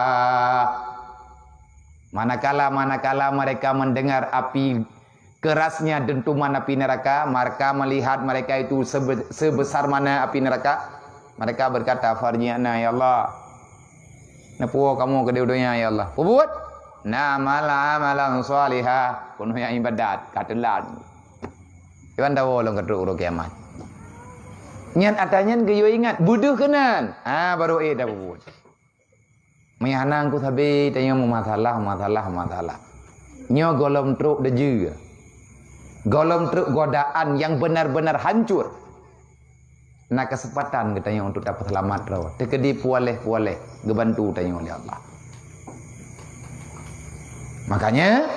Manakala, manakala mereka mendengar api kerasnya dentuman api neraka, mereka melihat mereka itu sebe-, sebesar mana api neraka, mereka berkata, "Farji'na, ya Allah." Neupuwoe kamoe keudeh u donya, ya Allah. Peubuet? Na'mal amalan shaliha. Peunoh nyang ibadat, ka teulat. Iban tawoe lôn ka trok uroe kiamat. Nyan atra nyan geuyue ingat, beudeuh keunan. Ha, barô éh tapeubuet. Meuhana ku sabe tanyoe meumasalah, masalah, masalah. Nyoe gohlom trok deujeu. Gohlom trok godaan nyang benar-benar hancur. Na keuseumpatan geutanyoe untuk tapeuseulamat droe. Teukeudi pualéh-pualéh geubantu tanyoe lé Allah. Makanya,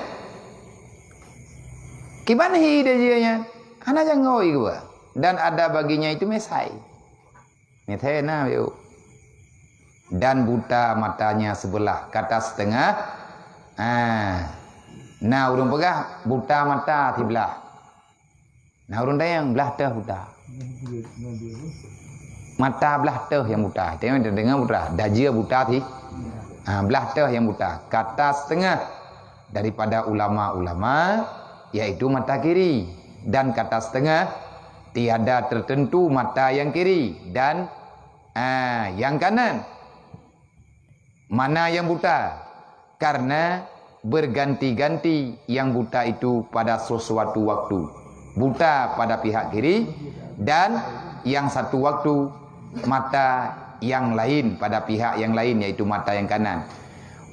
kiban hi deujeu nyan, hana jangoi geuba. Dan ada baginya itu mesai. Mesai na, yuk. Dan buta matanya sebelah, kata setengah. Ah. Na ureuëng peugah buta mata siblah. Na ureuëng tanyong blah teuh buta. Mata blah teuh nyang buta. Tanyong deungoe buta, dajeu buta sih. Ha, blah teuh nyang buta. Kata setengah daripada ulama-ulama, yaitu mata kiri. Dan kata setengah, tiada tertentu mata yang kiri. Dan, ha, yang kanan. Mana yang buta? Karena berganti-ganti yang buta itu pada sesuatu waktu. Buta pada pihak kiri dan yang satu waktu mata yang lain pada pihak yang lain, yaitu mata yang kanan.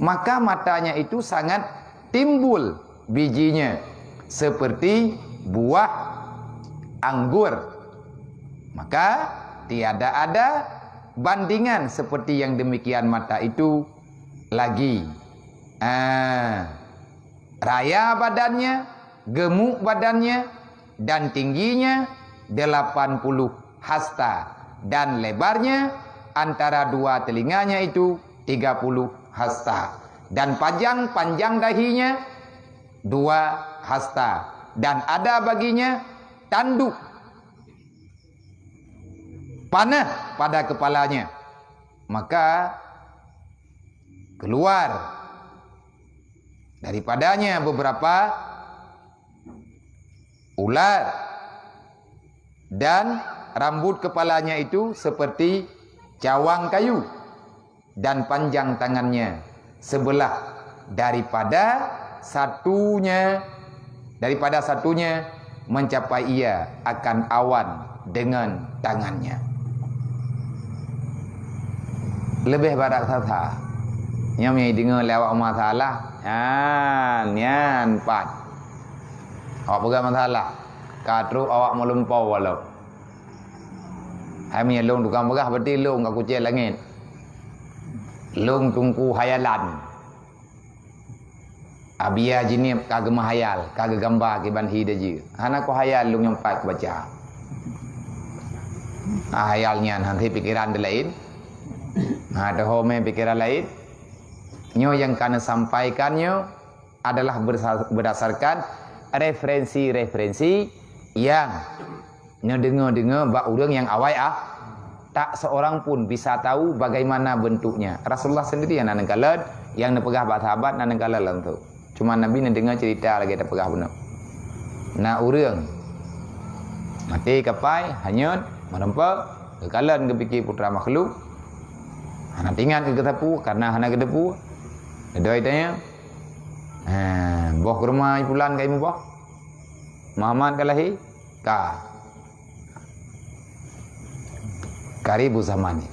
Maka matanya itu sangat timbul bijinya seperti buah anggur. Maka tiada ada bandingan seperti yang demikian mata itu lagi. Ah, raya badannya, gemuk badannya, dan tingginya delapan puluh hasta, dan lebarnya antara dua telinganya itu tiga puluh hasta, dan panjang-panjang dahinya dua hasta, dan ada baginya tanduk panah pada kepalanya. Maka keluar daripadanya beberapa ular, dan rambut kepalanya itu seperti cawang kayu, dan panjang tangannya sebelah daripada satunya, daripada satunya mencapai ia akan awan dengan tangannya. Leubeh barat sasa. Nyoe meudeungoe lé awak masalah. Nyan, nyan pat. Awak peugah masalah. Ka trok awak meulumpoe walau. Hai meunyoe lôn tukang peugah, berarti lôn ka kucéh langét. Lôn teungku hayalan. Abia jinéb ka geumeuhayal, ka geugamba kiban hi dajeu. Hana kuhayal lôn nyang pat kubaca. Ah, hayal nyan, hana pikeran laén. Ha, teuhomé pikeran laén. Nyoe nyang ka neusampaikan nyoe adalah bersa-, berdasarkan referensi-referensi yang neudeungoe-deungoe bak ureuëng nyang awai ah. Tak seorang pun bisa tahu bagaimana bentuknya. Rasulullah sendiri nyang na neukalon, nyang neupeugah bak sahabat na neukalon langsung. Cuma Nabi neudeungoe cerita lagée tapeugah bunoe. Na ureuëng maté kapai, hanyut, meureumpok, geukalon geupike putra makhluk. Hana teuingat keu geusapeue, karena hana geuteupeue. Doi tanya, "Ha, boh keureuma pulan ka imuboh? Muhammad ka lahé?" "Ka." Karibu zaman ni.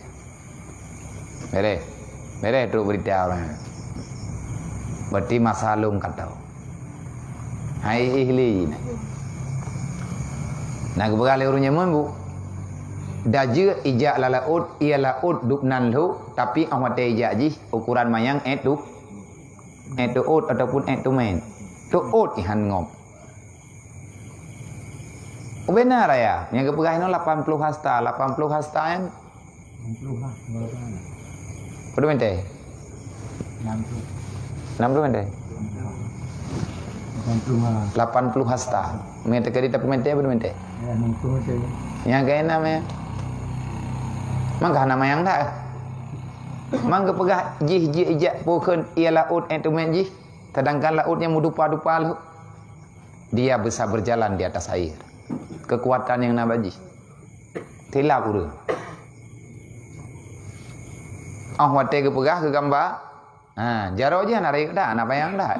Bereh. Bereh trok berita orang. Berarti masa lôn ka tau. Hai ihli. Nah, geupeugah lé ureuëng nyaman bu. Dajeuet ijak lam laôt, ia laôt dub nan lhok, tapi 'oh watée ijak jih ukuran manyang ék tu, ék tuôt ataupun ék tumen. Tuôt ihan ngop. Ubena raya, nyang geupeugah inoe lapan puluh hasta, lapan puluh hasta nyan. Enam puluh lah, berapa? Berapa meter? Enam puluh. Enam puluh meter? Lapan puluh lah. Lapan puluh hasta. Meter kali tapi meter berapa meter? Ya, enam puluh meter. Nyang keenam ya. Mangka nama yang dah. Mangka peugah jih jih ijak pukon ia laôt ék tumen jih. Sedangkan laôt nyang meudupa-dupa lhok. Dia bisa berjalan di atas air. Kekuatan nyang na bak jih. Tilap ureuëng. 'Oh watée geupeugah geugamba. Ha, jaroe jih hana rayeuk that, hana panyang that.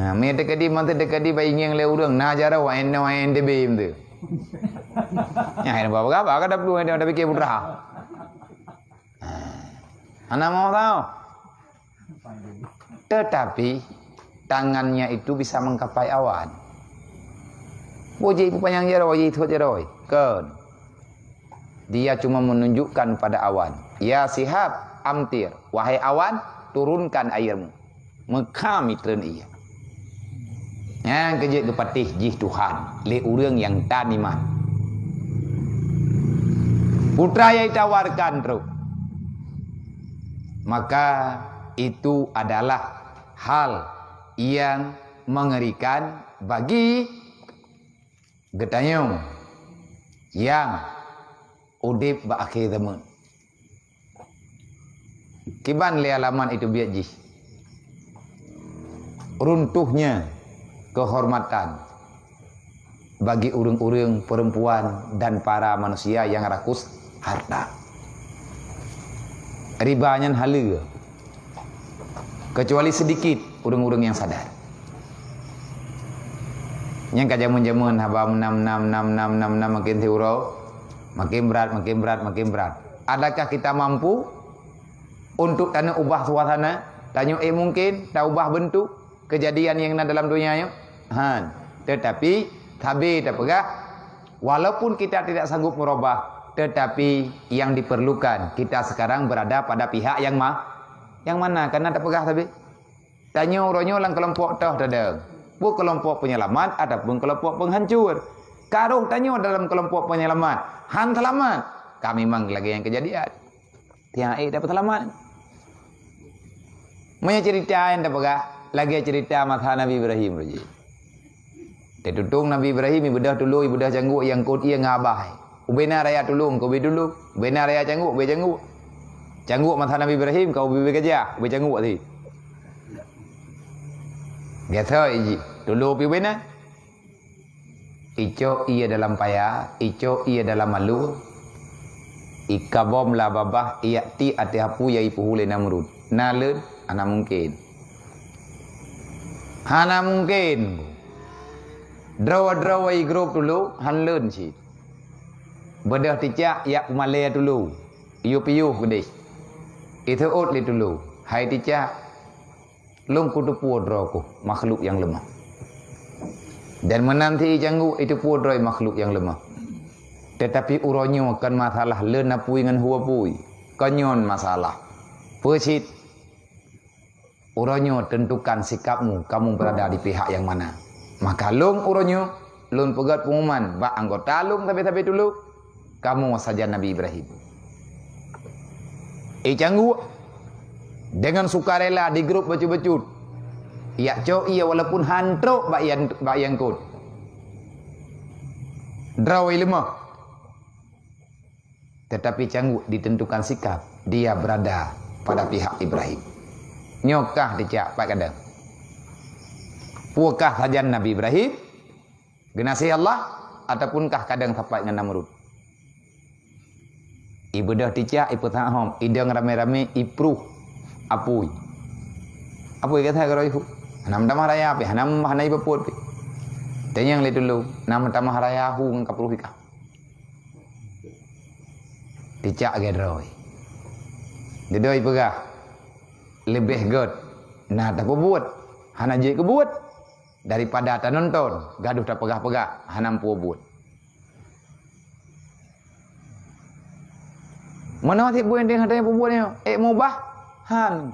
Ha, mé teukeudi, mantong teukeudi bak ingieng lé ureuëng, na jaroe, N nol, N T B tu. Nyan hana peugah apa, ka daplu, ka dapike putra. Ha. Hana mau tahu. Tetapi tangannya itu bisa mengkapai awan. Boh jih panyang jaroe, jih thot jaroe. Kon. Dia cuma menunjukkan pada awan. Ya sihab, amtir. Wahai awan, turunkan airmu. Meuka mitreun ia. Nyang keujeuet geupatéh jih Tuhan lé ureuëng nyang tan iman. Putra nyang ditawarkan trok. Maka itu adalah hal yang mengerikan bagi geutanyoe nyang udeb bak akhé zaman. Kiban lé alamat itu biet jih. Runtuhnya kehormatan bagi ureuëng-ureuëng, perempuan, dan para manusia yang rakus harta. Riba nyan haleue, kecuali sedikit ureuëng-ureuëng yang sadar. Nyang ka jameun-jameun haba nam nam nam nam nam nam makin siuroe, makin berat, makin berat, makin berat. Adakah kita mampu? untuk taneuk ubah suasana, tanyoe ék mungken taubah beuntuk keujadian nyang na dalam donya nyoe? Han. Teutapi, sabe tapeugah, walaupun kita tidak sanggup merubah, tetapi yang diperlukan, kita sekarang berada pada pihak yang ma-, yang mana? Karena tapeugah sabe. Tanyoe uroe nyoe lam keulompok toh tadong. Peue keulompok penyelamat ataupun keulompok penghancur. Karoh tanyoe dalam keulompok penyelamat. Han seulamat. Ka memang lagée nyan keujadian. Tiang ék dapeuet seulamat. Meunyoe ceurita nyang tapeugah, lagée ceurita masa Nabi Ibrahim tadi. Teututong Nabi Ibrahim ibeudôh tulô, ibeudôh cangguek nyang kot ié ngon abah. Ubena raya tulô, keu ubé tulô. Ubena raya cangguek, ubé cangguek. Cangguek masa Nabi Ibrahim, ka ubé-ubé gajah, ubé cangguek sit. Biasa iji, tulô pih ubena. Icok ié dalam paya, icok ié dalam alu, ikabom lam babah, iyak tiek ateueh apui nyang ipuhu lé Namrud. Na leuen? Hana mungken. Hana mungken. Droe-droe igrôp tulô, han leuen cit. Beudôh ticak yak peumalée tulô, iyup-iyup keudeh. Iseuôt lé tulô, hai ticak, lôn kuteupeue droe keuh makhluk nyang leumah. Dan meunan sit icangguek iteupeue droe makhluk nyang leumah. Teutapi uroe nyoe kon masalah leuen apui ngon hu apui. Kon nyoe masalah. Peue cit? Uroe nyoe tentukan sikapmu, kamu berada di pihak yang mana. Maka lôn uroe nyoe, lôn peugét pengumuman bak anggota lôn sabe-sabe tulô, kamoe sajan Nabi Ibrahim. Icangguek deungon sukarela di grôp bacut-bacut. Yak cok ié walaupun han trok bak ié, bak ié kot. Droe leumah. Tetapi cangguek ditentukan sikap, dia berada pada pihak Ibrahim. Nyoe kah ticak pat kadang. Peue kah sajan Nabi Ibrahim, geunaséh Allah, ataupun kah kadang sapat ngon Namrud? Ibeudôh ticak, ipeuthak hom, idong ramé-ramé, ipruh apui. Apui gata keudroe hu. Hana meutamah raya pih, hana, hana ipeupôt pih. Tanyong lé tulô, na meutamah raya hu ngon kapruh ikah. Ticak gét droe. Dudoe peugah, leubeh gét na tapeubuet, hana jeuet keubuet, daripada tanonton, gadoh tapeugah-peugah, hana meupeue buet. Meunoe sit buet nyang hana peubuet nyoe, ék meubah, han.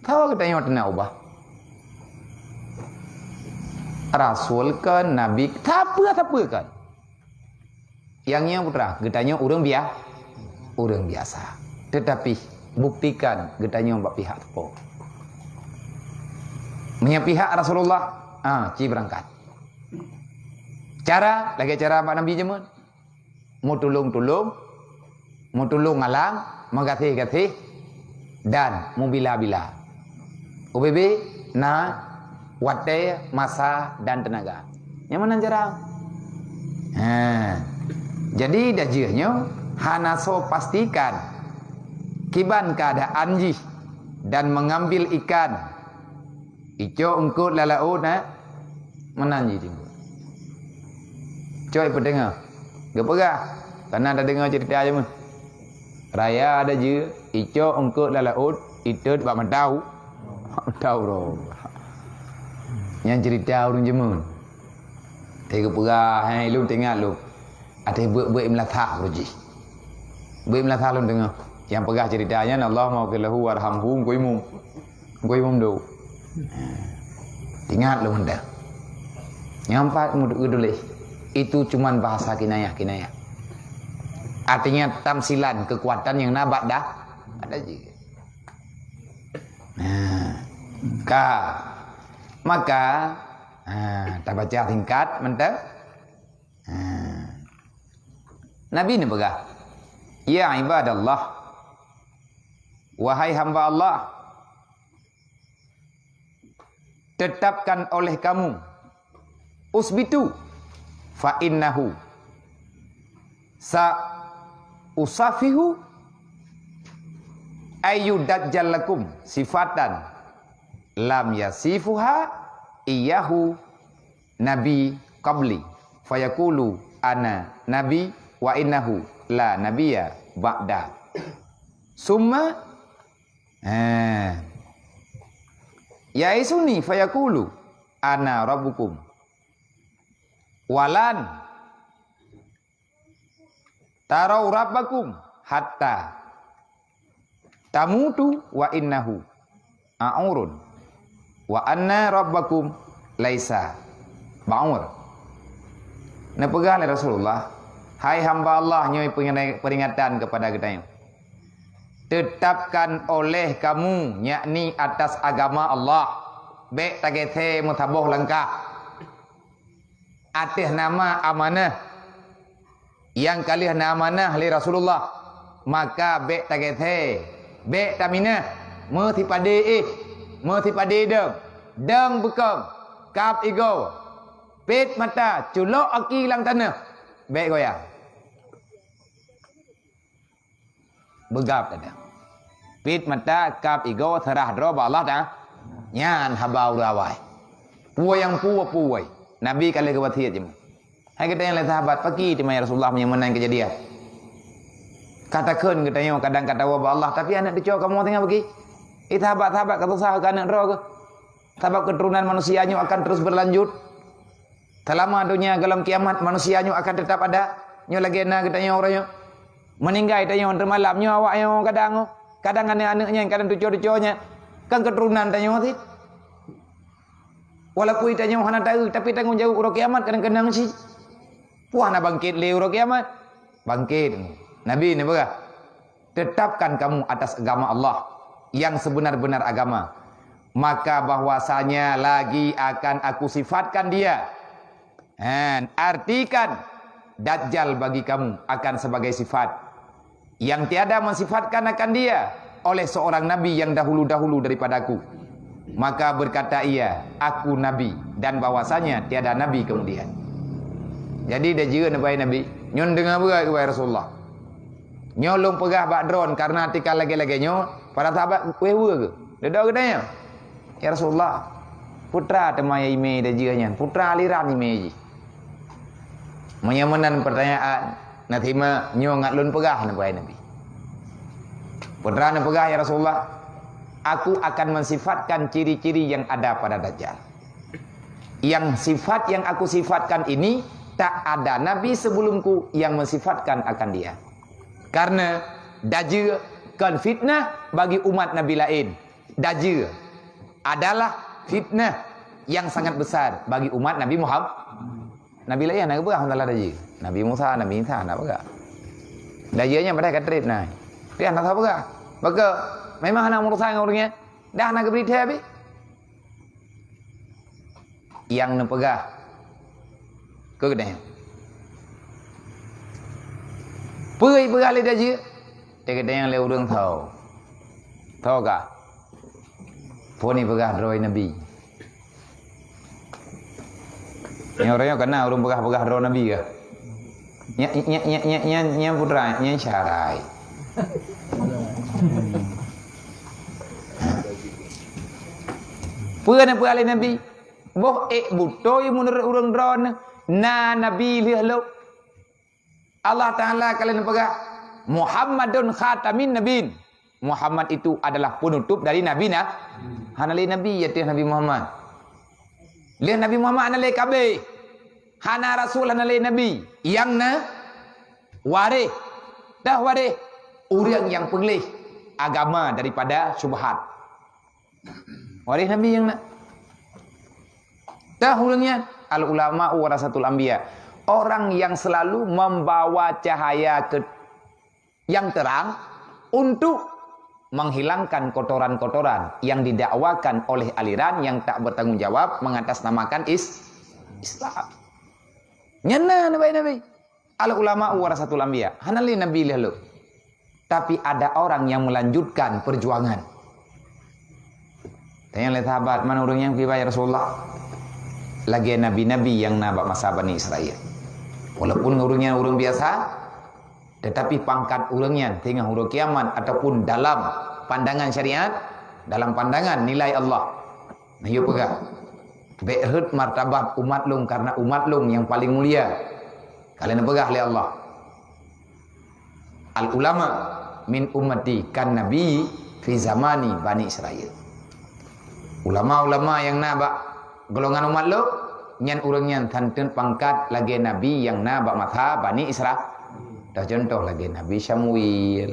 Sawa geutanyoe teuna ubah. Rasul kon, nabi, sapeue-sapeue kon. Nyang nyoe putra, geutanyoe ureuëng bia-, ureuëng biasa. Tetapi, buktikan geutanyoe bak pihak sapo. Meunyoe pihak Rasulullah, ah, ci beurangkat. Cara, lagée cara bak Nabi jameun. Meutulông-tulông, meutulông alang, meugaséh-gaséh, dan meubila-bila. Ubé-bé na watée, masa, dan teunaga. Nyang meunan jarang. Ha. Jadi, dajeuh nyoe hana soe pastikan kiban keuadaan jih dan mengambil ikan. Icok eungkôt lam laôt, na? Meunan jih teungku. Cok ipeudeungoe. Geupeugah, kana tadeungoe ceurita jameun. Raya dajeuh, icok eungkôt lam laôt, itot bak mata u-, mata uroe. Nyan ceurita ureuëng jameun. Tapi geupeugah, hai lôn teuingat lôn. Até beuet-beuet meulasah uroe jih. Beuet meulasah lôn deungoe. Nyang peugah ceurita nyan, Allahummaghfir lahu warhamhu, Teungku Imum. Teungku Imum Dok. Ingat lôn dah. Nyang pat meutuléh, itu cuman bahasa kinayah-kinayah. Artinya tamsilan kekuatan nyang na bak dah, ada jih. Nah, ka. Maka, ha, tabaca singkat mantong. Ha. Nabi neupeugah, "Ya ibadallah, wahai hamba Allah, tetapkan oleh kamu, usbitu, fa innahu sa usafihu ayyu dajjal lakum sifatan lam yasifuha iyyahu nabi qabli, fayaqulu ana nabi wa innahu la nabiyya ba'da. Summa Ha. Ya'isuni fayaqulu, "Ana rabbukum." Walan tarau rabbakum hatta tamutu wa innahu a'urun wa anna rabbakum laisa ba'ur. Neupeugah lé Rasulullah, "Hai hamba Allah, nyoe peuringatan kepada geutanyoe. Tetapkan oleh kamu, yakni atas agama Allah, bék tagéthée meusaboh langkah." Ateueh nama amanah nyang ka lheueh na amanah lé Rasulullah, maka bék tagéthée, bék taminah, meusipadé éh, meusipadé dong, dong beukong, kab igoe, pét mata, culok aki lam tanoh, bék goyang. Beugab teuh. Pét mata, kab igoe, seurah droe bak Allah Taala. Nyan haba ureuëng awai. Peue nyang peue-peue. Nabi ka lheueh geuwasiet jih. Hai geutanyoe lé sahabat, pakri teuma ya Rasulullah meunyoe meunan keujadian. Ka takheun geutanyoe kadang ka tawoe bak Allah, tapi aneuëk teucok kamoe teungoh pakri. Eh sahabat-sahabat ka susah keu aneuëk droe keuh. Sabab keuturonan manusia nyoe akan terus berlanjut. Seulama donya gohlom kiamat, manusia nyoe akan teutap ada. Nyoe lagée na geutanyoe uroe nyoe. Meuninggai tanyoe teumalam nyoe awak nyoe kadang, kadang aneuëk-aneuëk nyan kadang cuco-cuco nyan kan keuturonan tanyoe cit. Walaupun tanyoe hana taeu, tapi tanggong jaweueb uroe kiamat kadang keunong cit. Puih na bangkét lé uroe kiamat. Bangkét. Nabi neupeugah, "Tetapkan kamu atas agama Allah yang sebenar-benar agama, maka bahwasanya lagi akan Aku sifatkan dia." Han, artikan Dajjal bagi kamu akan sebagai sifat yang tiada mensifatkan akan dia oleh seorang nabi yang dahulu-dahulu daripadaku. Maka berkata ia, "Aku nabi," dan bahwasanya tiada nabi kemudian. Jadi, dah jeuet neubai nabi, nyoe deungoe beugah keubai Rasulullah. Nyoe lôn peugah bak droen karena tika lagée-lagée nyoe, para sahabat wéh-wéh geuh. Deudok geutanyoe, "Ya Rasulullah, peue teuma ya imé dajih nyan, peue aliran imé jih?" Meunyoe meunan pertanyaan, na teuma nyoe ngat lôn peugah neupeugah Nabi. Peue neupeugah, "Ya Rasulullah, aku akan mensifatkan ciri-ciri yang ada pada Dajjal. Yang sifat yang aku sifatkan ini tak ada nabi sebelumku yang mensifatkan akan dia." Karena dajjal kon fitnah bagi umat nabi laén. Dajjal adalah fitnah yang sangat besar bagi umat Nabi Muhammad. Nabi laén hana geupeugah masalah dajjal. Nabi Musa, Nabi Isa hana peugah. Dajjal nyan padahai ka treb na. Tapi hana sapeugah. Maka memang hana meurusan ngon ureuëng nyan. Dah hana geubri thée habéh. Nyang neupeugah keu geutanyoe. Peue ipeugah lé dajjal? Teukeudang lé ureuëng tho. Tho kah? Phon ipeugah droe nabi. Nyang ureuëng nyoe kana ureuëng peugah-peugah droe nabi kah? Nya, nya, nya, nya, nya, nya putra, nya syarai. Peue na peue lé nabi? Boh ék beutôi meunurot ureuëng droeneuh na nabi lheueh lom. Allah Taala ka lheueh neupeugah, "Muhammadun khatamin nabin." Muhammad itu adalah penutup dari nabi na. Hana lé nabi ya teuh Nabi Muhammad. Lheueh Nabi Muhammad hana lé kabeh. Hana rasul, hana lé nabi. Nyang na waréh. Teuh waréh ureuëng nyang peuleueh agama daripada syubhat. Waréh nabi nyang na. Teuh ureuëng nyan, al ulama warasatul anbiya. Orang yang selalu membawa cahaya ke yang terang untuk menghilangkan kotoran-kotoran yang didakwakan oleh aliran yang tak bertanggung jawab mengatasnamakan is Islam. Nyan na neubai nabi. Al ulama warasatul anbiya. Hana lé nabi lheueh lom. Tapi ada orang yang melanjutkan perjuangan. Tanyong lé sahabat, "Man ureuëng nyan?" Kiban, "Ya Rasulullah, lagée nabi-nabi nyang na bak masa Bani Israel. Walaupun ureuëng nyan ureuëng biasa, tetapi pangkat ureuëng nyan teungoh uroe kiamat ataupun dalam pandangan syariat, dalam pandangan nilai Allah." Nah, yue peugah, "Bék rhot martabat umat lôn karena umat lôn nyang paleng mulia." Ka lheueh neupeugah lé Allah, "Al ulama min ummati kan nabi fi zamani Bani Israel. Ulama-ulama nyang na bak golongan umat lôn, nyan ureuëng nyan santeuet pangkat lagée nabi nyang na bak masa Bani Isra-, dah contoh lagée Nabi Samuel.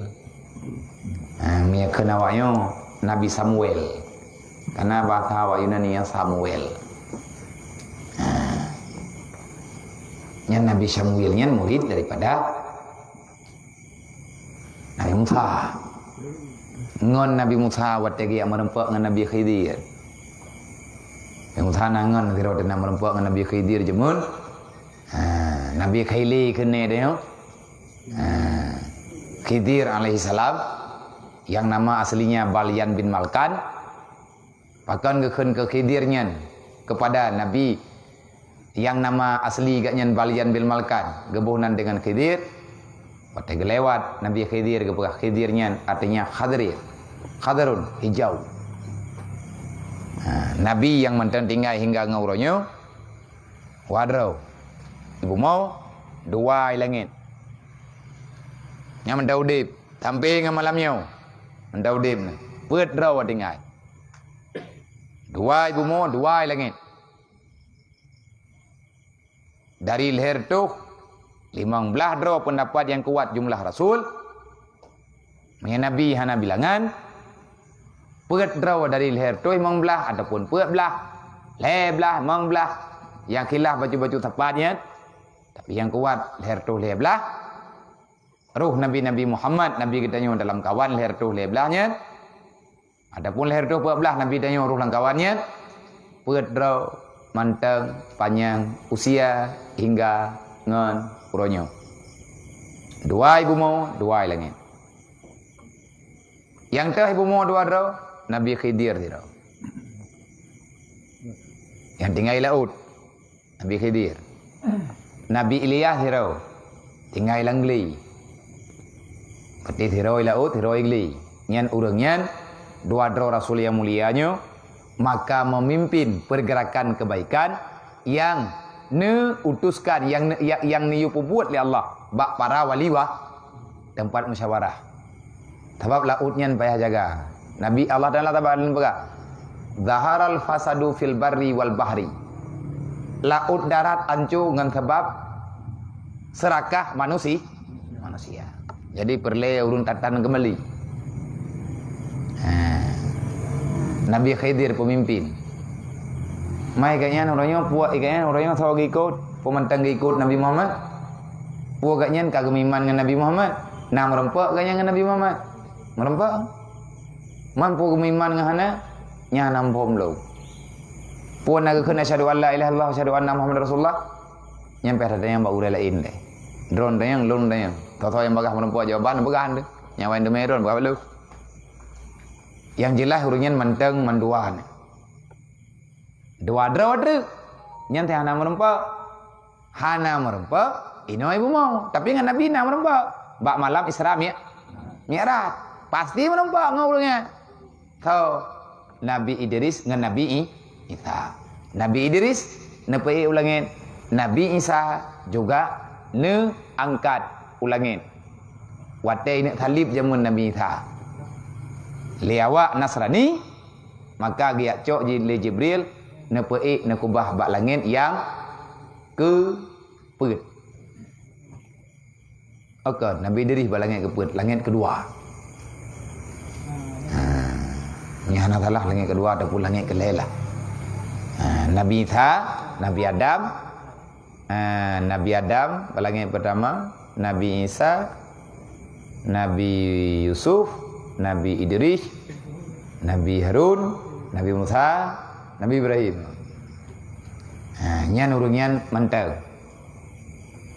Ha, meunyoe kheun awak nyoe, Nabi Samuel. Karena bahasa awak Yunani nyan Samuel. Ha. Nyan Nabi Samuel nyan murid daripada Nabi Musa. Ngon Nabi Musa watée geujak meureumpok ngon Nabi Khidir. Nabi Musa na ngon sidroe teuk na meureumpok ngon Nabi Khidir jameun. Ha, Nabi Khidir keunoe teuh. Ha, Khidir alaihissalam, yang nama aslinya Balyan bin Malkan. Pakon geukheun keu Khidir nyan keupada Nabi nyang nama asli geuh nyan Balyan bin Malkan, geuboh nan deungon Khidir? Watée geulewat Nabi Khidir geupeugah Khidir nyan artinya Khadrir. Khadrun, hijau. Ha, Nabi nyang mantong tinggai hingga ngon uroe nyoe, dua droe. Ibu mo, dua i langét. Nyang mantong udeb, sampai ngon malam nyoe. Mantong udeb nyan. Peuet droe tinggai. Dua i bumoe, dua i langét. Dari lhée reutôh, limong blaih droe peundapat nyang kuat jumlah rasul. Meunyoe nabi hana bilangan, peuet droe dari lhée reutôh limong blaih ataupun peuet blaih, lhée blaih, limong blaih. Nyang khilaf bacut-bacut sapat nyan, tapi nyang kuat lhée reutôh lhée blaih. Roh Nabi-Nabi Muhammad, Nabi geutanyoe dalam kawan lhée reutôh lhée blaih nyan. Adapun lhée reutôh peuet blaih Nabi tanyoe roh lam kawan nyan, peuet droe mantong panyang usia hingga ngon uroe nyoe. Dua i bumoe, dua i langét. Nyang teuh i bumoe dua droe, Nabi Khidir sidroe. Nyang tinggai i laôt. Nabi Khidir. Nabi Ilyas sidroe, tinggai lam glé. Berarti sidroe i laôt, sidroe i glé. Nyan ureuëng nyan, dua droe rasul nyang mulia nyoe, maka memimpin pergerakan kebaikan nyang neuutuskan, nyang ne-, nyang, nyang neuyue peubuet lé Allah bak para wali wa-, teumpat musyawarah. Sabab laôt nyan payah jaga. Nabi Allah Taala sabab lôn peugah, "Zaharal fasadu fil barri wal bahri." Laôt darat anco ngon sabab seurakah manusi-, manusia. Jadi peureulée ureuëng tatan keumbali. Ha. Nabi Khidir peumimpin. Mai gobnyan uroe nyoe, puak gobnyan uroe nyoe soe geuikot, peue mantong geuikot Nabi Muhammad. Peue gobnyan ka geumeuiman ngon Nabi Muhammad. Na meurumpok gobnyan ngon Nabi Muhammad. Meurumpok. Man peue geumeuiman ngon hana, nyan hana muphom lom. Peue na geukheun asyhadu an la ilaha illallah, asyhadu anna Muhammadar Rasulullah. Nyan payah tatanyong bak ureuëng laén deh. Droen tanyong, lôn tanyong. Soe-soe nyang bagaih meurumpok jawaban, peugah deh. Nyang laén teumé droen, peugah bak lôn. Nyang jeulaih ureuëng nyan mantong mandua nyan. Dua droe treuk. Nyan teuh hana meurumpok. Hana meurumpok, inoe i bumoe. Tapi ngon Nabi na meurumpok. Bak malam Isra Mi-, Mi'raj. Pasti meurumpok ngon ureuëng nyan. Tho, Nabi Idris ngon Nabi I-, Isa. Nabi Idris neupeuék u langét. Nabi Isa juga neuangkat u langét. Watée ineuk salib jameun Nabi Isa. Lé awak Nasrani, maka geujak cok ji-, lé Jibril, neupeuék, neukeubah bak langét nyang keupeuet. Oke, Nabi Idris bak langét keupeuet, langét keudua. Ha, nyan hana salah langét keudua ataupun langét keulhée lah. Ha, Nabi Isa, Nabi Adam, ha, Nabi Adam bak langét pertama, Nabi Isa, Nabi Yusuf, Nabi Idris, Nabi Harun, Nabi Musa, Nabi Ibrahim. Ha, nyan ureuëng nyan mantong.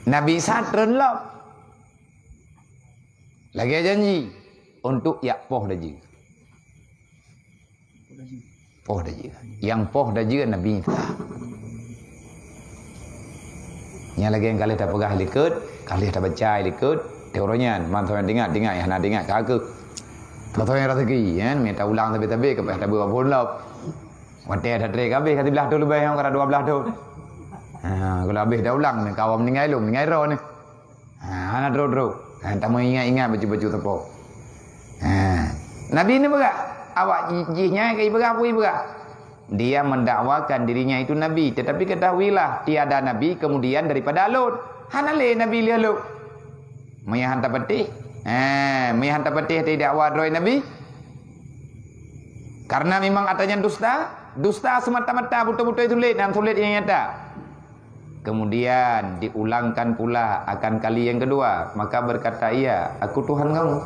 Nabi Isa treun lom. Lagée janji untuk jak poh dajeue. Poh dajeue. Nyang poh dajeue Nabi Isa. Nyang lagée nyang ka lheueh tapeugah likot, ka lheueh tabaca likot, teori nyan, man soe nyang ingat, ingat, nyang hana ingat, ka keuh. Soe-soe nyang raseuki, kan? Mita ulang sabe-sabe, ka payah tabeuet bak phon lom. Watée that treb ka habéh, ka siblaih thon leubeh, nyang ka dua blaih thon. Ha, kalau habéh dah ulang ni, kawan meninggai lom, meninggai droe ni. Ha, hana trok-trok. Ha, tameuingat-ingat bacut-bacut sapo. Ha. Nabi ni peugah, awak ji-, jih nyan ka ipeugah, peue ipeugah. Dia mendakwakan dirinya itu nabi, tetapi ketahuilah, tiada nabi kemudian daripada lôn. Hana lé nabi lheueh lôn. Meunyo han tapatéh, eh, meunyo han tapatéh teuh dakwa droe nabi. Karena memang ata nyan dusta, dusta semata-mata, beutôi-beutôi tuléh dan tuléh nyang nyata. Kemudian diulangkan pula akan kali yang kedua, maka berkata ia, "Aku Tuhan kamu."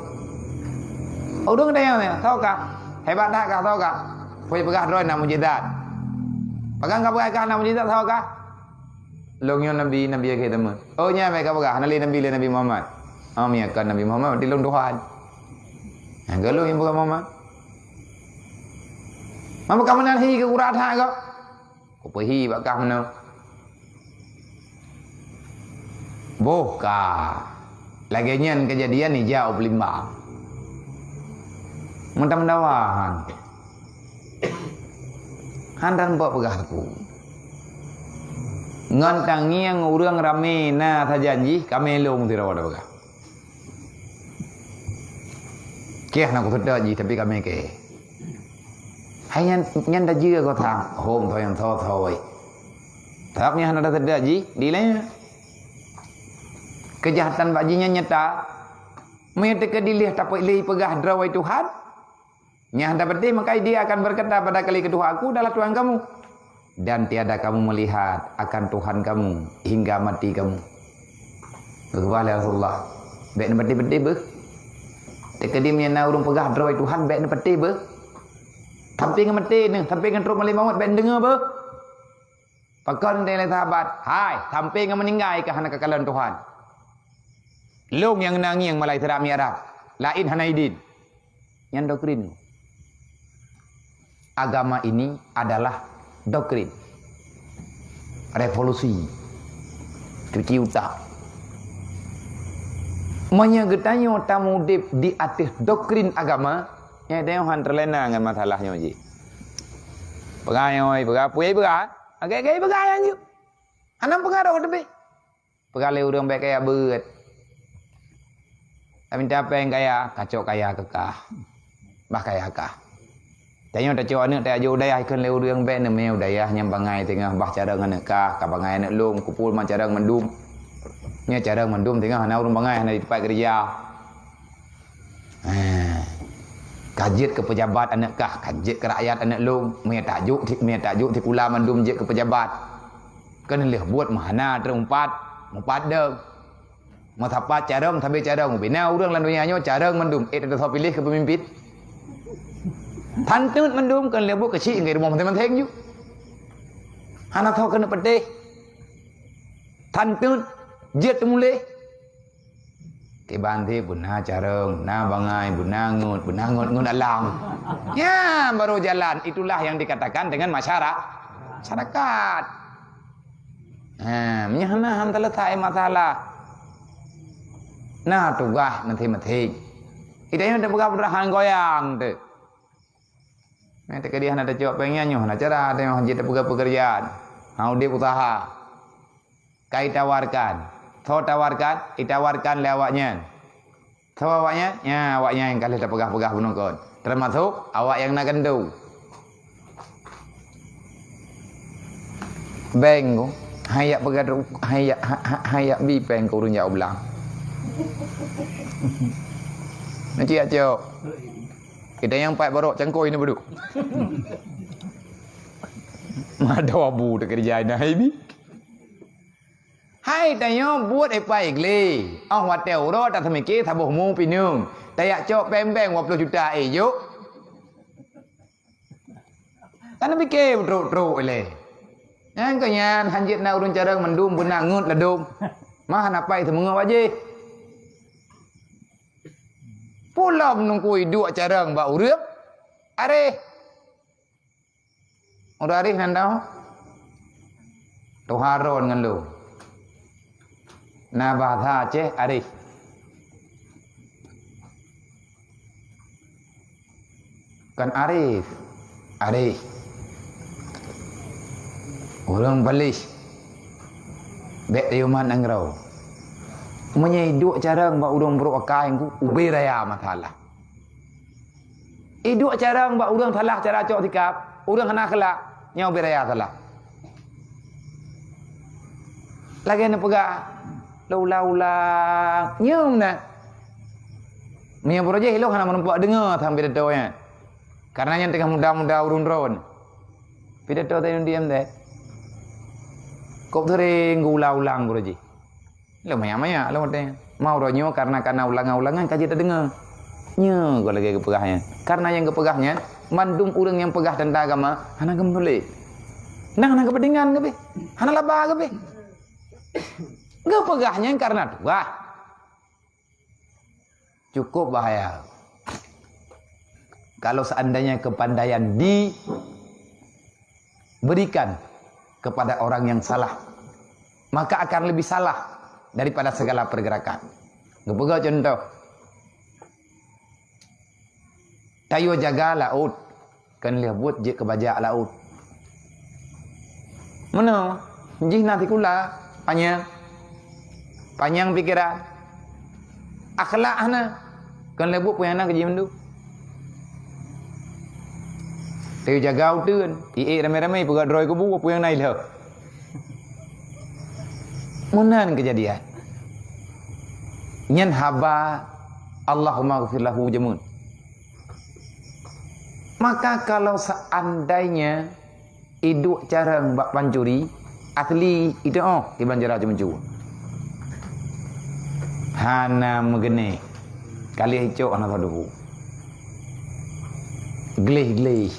Ureuëng tanyong nyan, "Soe kah? Hebat that kah, soe kah?" Peue peugah droe na mukjizat. Pakon ka peugah kah na mukjizat, soe kah? Lôn nyoe nabi, nabi akhé zaman. Oh, nyan bèk ka peugah, hana lé nabi lé Nabi Muhammad. Oh, meunyo kon Nabi Muhammad, berarti lôn Tuhan. Nah, golom nyang peugah Muhammad. Mama ka meunan hi keu urat that kah? Kupeuhi bak kah meunoe. Boh ka. Lagèe nyan keujadian ija u Peulimbang. Meutameudawa han. Han tan bak peugah teupeu. Ngon tangieng ureuëng ramé na sajan jih, ka mé lôn sidroe tapeugah. Keh na kuseutôt jih, tapi ka mé keh. Hai nyan, nyan tajeu goe sang, hom tho nyang tho-tho wai. Sabab nyan hana taseutôt jih, dilèe. Keujahatan bak jih nyan nyata. Meunyo teuka dilèe tapeuilèe peugah droe wai Tuhan, nyan hana tapatéh, maka dia akan berkata pada kali kedua, "Aku adalah Tuhan kamu." Dan tiada kamu melihat akan Tuhan kamu hingga mati kamu. Geukeubah lé Rasulullah, "Bèk neupatéh-patéh beuh. Teukeudi meunyo na ureuëng peugah droe Tuhan, bèk neupatéh beuh. Sampai ngon maté neuh, sampai ngon trok malée mawöt, bèk neudeungoe beuh." Pakon lé sahabat, "Hai, sampai ngon meuninggai ka hana kakalon Tuhan. Lôn nyang na ngieng malai sira mi'raj, laén hana idin." Nyan doktrin. Agama ini adalah doktrin. Revolusi. Cuci utak. Meunyoe geutanyoe tamudeb di ateueh doktrin agama, nyan tanyoe han teulena ngon masalah nyoe jih. Peugah nyoe, peugah peue, peugah. Agak-agak peugah nyan jih. Hana peungaroh teubiet. Peugah lé ureuëng bèk kaya beuet. Ka minta péng kaya, kacok kaya keu kah. Bah kaya kah. Tanyoe tacok aneuëk tajak u dayah, ikheun lé ureuëng bèk neumé u dayah nyang bangai teungoh bah carông aneuëk kah, ka bangai aneuëk lôn, kupul ma carông mandum. Nyoe carông mandum teungoh hana ureuëng bangai, hana di teumpat keureuja. Ha. Ka jeuet keu peujabat aneuëk kah, ka jeuet keu rakyat aneuëk lôn, meuiyak tajok, meuiyak tajok sikula mandum jeuet keu peujabat. Keuneulheueh buet meuhana teureumpad, mupat deueng. Meusapat carông, sabe carông. Bina ureuëng lam donya nyoe carông mandum, ék teutosoe piléh keu peumimpin. Tanteut mandum keuneulheueh buet keuchik ngon rumoh maséng-maséng ju. Hana soe keuneuk peudeh. Tanteut jeuet teumuléh. Tiban ti beuna carông, na bangai, beuna ngeut, beuna ngeut-ngeut alam. Ya, baru jalan. Itulah yang dikatakan dengan masyara-, masyarakat. Ha, meunyoe hana han selesai masalah. Na tugaih masing-masing. Kita nyoe teupeugah peutrahan goyang tu. Nah, teuka dia hana tacok péng nyan nyoe, hana cara tengok jeuet teupeugah pekerjaan. Ha, udeb usaha. Ka itawarkan. Soe tawarkan? Itawarkan lé awaknyan. Soe awaknyan? Nya, awaknyan nyang ka lheueh tapeugah-peugah bunoe kon. Teumasok awak nyang na keuntô. Bank ku, han jak peugah, han jak, ha, ha, han jak bi péng keu ureuëng jak u blang. Nanti jak cok. Kita nyang pat barok cangkoi ni beudôh. Mado abu teukeurija inan hai bi. Hai tanyoe buet ipai glé. Oh watèe uroe taseumiké saboh mu pineung. Tajak cok péng bank dua ploh juta, eh, jok. Kan pike trok-trok ilèe. Nyang keu nyan han jeuet na ureuëng carông mandum beuna ngeut ladôm. Mah hana pai seumeungoh bak jih. Pulom nungkui duek carông bak ureuëng. Aréh. Ureuëng aréh nan tau? Tuha ron ngon lôn. Na bahasa Aceh aréh. Kan aréh. Aréh. Ureuëng baléh. Bèk tayue mat nanggroe. Meunyoe duek carông bak ureuëng brok akai ku, ubé raya masalah. Iduek carông bak ureuëng salah cara cok sikap, ureuëng hana akhlak, nyoe ubé raya salah. Lagée neupeugah, "Ulang-ulang, nyoe meunan." Meunyoe beurojih ilong hana meurumpok deungoe sampai pidato nyan. Karena nyan teungoh muda-muda ureuëng droen. Pidato tadi diam deh. Kok sering geuulang-ulang beurojih. Lom maya-maya lom watée. Mau roh nyoe karena kana ulangan-ulangan ka jeuet tadeungoe. Nyoe goe lagée geupeugah nyan. Karena nyang geupeugah nyan, mandum ureuëng nyang peugah teuntang agama hana geumeutuléh. Nah, hana geupeudingan geubi. Hana laba geubi. Geupeugah nyan karena tuah. Cukup bahaya. Kalau seandainya kepandaian diberikan kepada orang yang salah, maka akan lebih salah daripada segala pergerakan. Geupeugah contoh, tayue jaga laôt, kon lheueh buet jeuet keu bajak laôt. Meunoe, jih na sikula, panyang. Panyang pikeran. Akhlak hana, kon lheueh buet peue nyang na keu jih mandum. Tayue jaga uteuen, ié ramé-ramé peugah droe kubu peue nyang na ilheueh. Meunan keujadian. Nyan haba Allahumma ghfir lahu jameun. Maka kalau seandainya iduek carông bak pancuri, asli itu oh kiban cara ceumeucue. Hana meugeunéh. Kali icok hana sadeue. Gleh-gleh.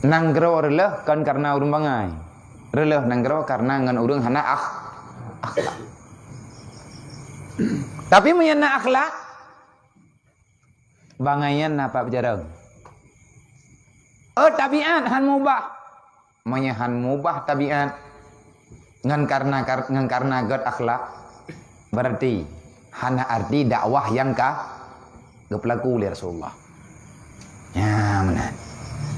Nanggroe reuloh kon karena ureuëng bangai. Reuloh nanggroe karena ngon ureuëng hana akh-, akhlak. Tapi meunyoe na akhlak, bangai nyan na pat peujarang. Oh, tabiat han mubah. Meunyoe han mubah tabiat, ngon karena kar-, ngon karena gét akhlak, berarti hana arti dakwah nyang ka geupeulaku lé Rasulullah. Nya meunan.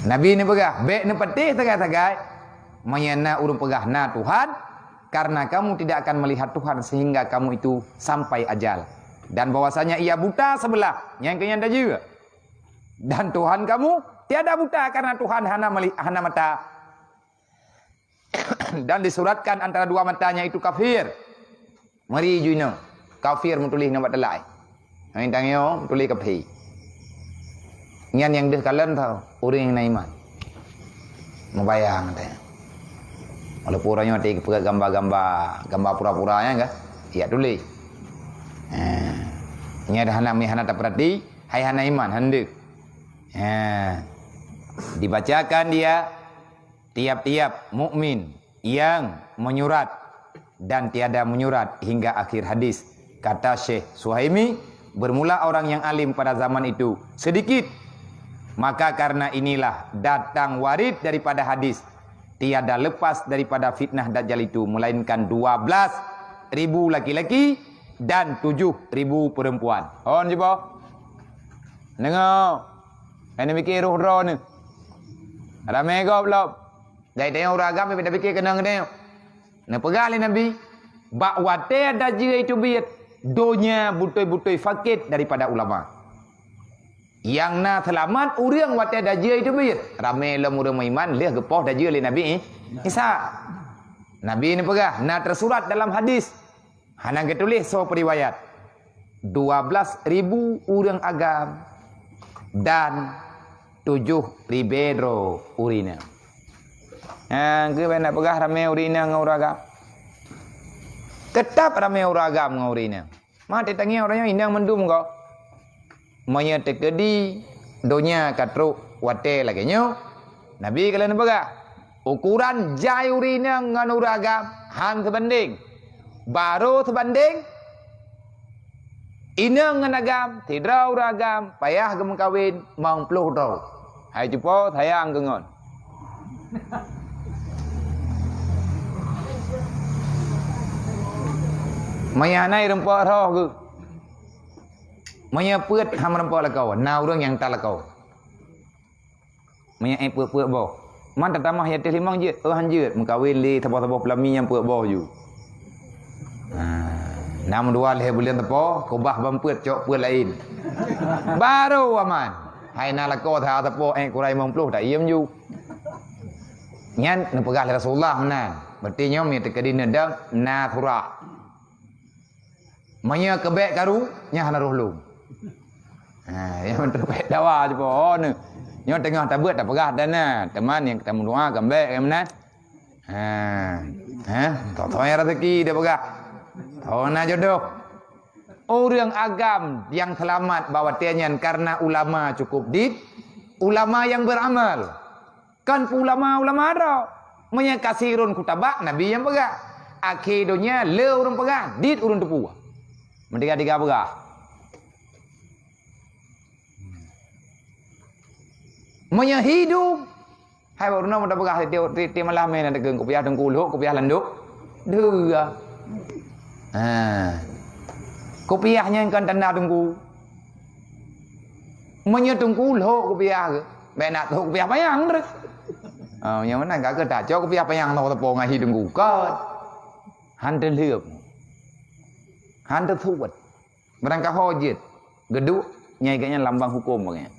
Nabi neupeugah, bék neupatéh sagai-sagai, meunyoe na ureuëng peugah na Tuhan, karena kamu tidak akan melihat Tuhan sehingga kamu itu sampai ajal. Dan bahwasanya ia buta sebelah, nyang keu nyan tajeuet. Dan Tuhan kamu tiada buta karena Tuhan hana meli-, hana mata. Dan disuratkan antara dua matanya itu kafir. Mari ju inong. Kafir meutuléh nibak teulai. Hai tangiyo meutuléh kafir. Nyan nyang deuh kalon tau, ureuëng nyang na iman. Mubayang tanya. Walaupun ureuëng nyoe tadi peugah gamba-gamba, gamba pura-pura nyan kan? Iya tuléh. Ha. Nyan dah hana, hana tapeurati, hai hana iman, hana deuk. Ha. Dibacakan dia tiap-tiap mukmin yang menyurat dan tiada menyurat hingga akhir hadis. Kata Syekh Suhaimi, bermula orang yang alim pada zaman itu sedikit. Maka karena inilah datang warid daripada hadis, tiada lepas daripada fitnah Dajjal itu melainkan dua belas ribu laki-laki dan tujuh ribu perempuan. Hon cuba. Deungoe. Hai neupiké roh droeneuh. Ramé gob lom. Dai tanyoe ureuëng agam pih tapike keunong geutanyoe. Neupeugah lé Nabi, bak watée dajieue itu biet, donya butôi-butôi sakét daripada ulama. Nyang na seulamat ureuëng watée dajieue itu biet. Ramé lom ureuëng meuiman lheueh geupoh dajieue lé Nabi Isa. Nabi neupeugah, na teusurat dalam hadis. Hana geutuléh soe peuriwayat. Dua belas ribu ureuëng agam dan tujoh ribée droe ureuëng inong. Ha, keuh ban na peugah ramé ureuëng inong ngon ureuëng agam. Teutap ramé ureuëng agam ngon ureuëng inong. Ma teutangieng ureuëng inong mandum gob. Meunyoe teukeudi donya ka trok watée lagée nyoe, Nabi ka lheueh neupeugah, ukuran jai ureuëng inong ngon ureuëng agam han seubandéng. Barô seubandéng inong ngon agam, sidroe ureuëng agam payah geumeukawen limong ploh droe. Hai cupo sayang keu ngon. Meunyoe hana rumpok roh geuh. Meunyoe peuet han meurumpok lakoe, na ureuëng nyang ta lakoe. Meunyoe éh peuet-peuet boh. Man tatamah yatéh limong jeuet, oh han jeuet, meukawen lé saboh-saboh peulami nyang peuet boh ju. Ha, Na meudua lhèe buleuen teupô, kubah ban peuet, cok peuet laén. Baru aman. Hai na lakoe that teupô, eh, kurang limong ploh, tak iem ju. Nyan neupeugah lé Rasulullah meunan. Berarti nyoe meunyoe teukeudi neudong na surah. Meunyoe keubek karu, nyan hana roh lôn. Ha, nyang teubek dawa je po. Oh, nyoe teungoh tabeuet tapeugah dan na. Teuma nyang tameudoa keubek meunan. Ha. Ha, tho-tho nyang raseuki dah peugah. Tho na jodoh. Ureuëng agam nyang seulamat bak watée nyan kareuna ulama cukup dit, ulama nyang beuramal. Kon peuulama-ulama droe. Meunyoe ka sirôn kutabak, Nabi nyang peugah, "Akhé donya le ureuëng peugah, dit ureuëng teupeue." Meudiga-diga peugah. Meunyoe hidup, hai bak runoe meuta peugah tiep, tiep, tiep malam meunan teukeun kupiah teungku lhok, kupiah landok. Dua. Ha. Kupiah nyan kon tanda teungku. Meunyoe teungku lhok kupiah geuh, bèk nak lhok kupiah panyang treuk. Oh, nyang meunan ka keu tacok kupiah panyang lhok teupô ngahi teungku. Kon. Han teulheuep. Han teusuet. Barangkaho jeuet. Geuduek nyai geuhnyan lambang huköm geuhnyan.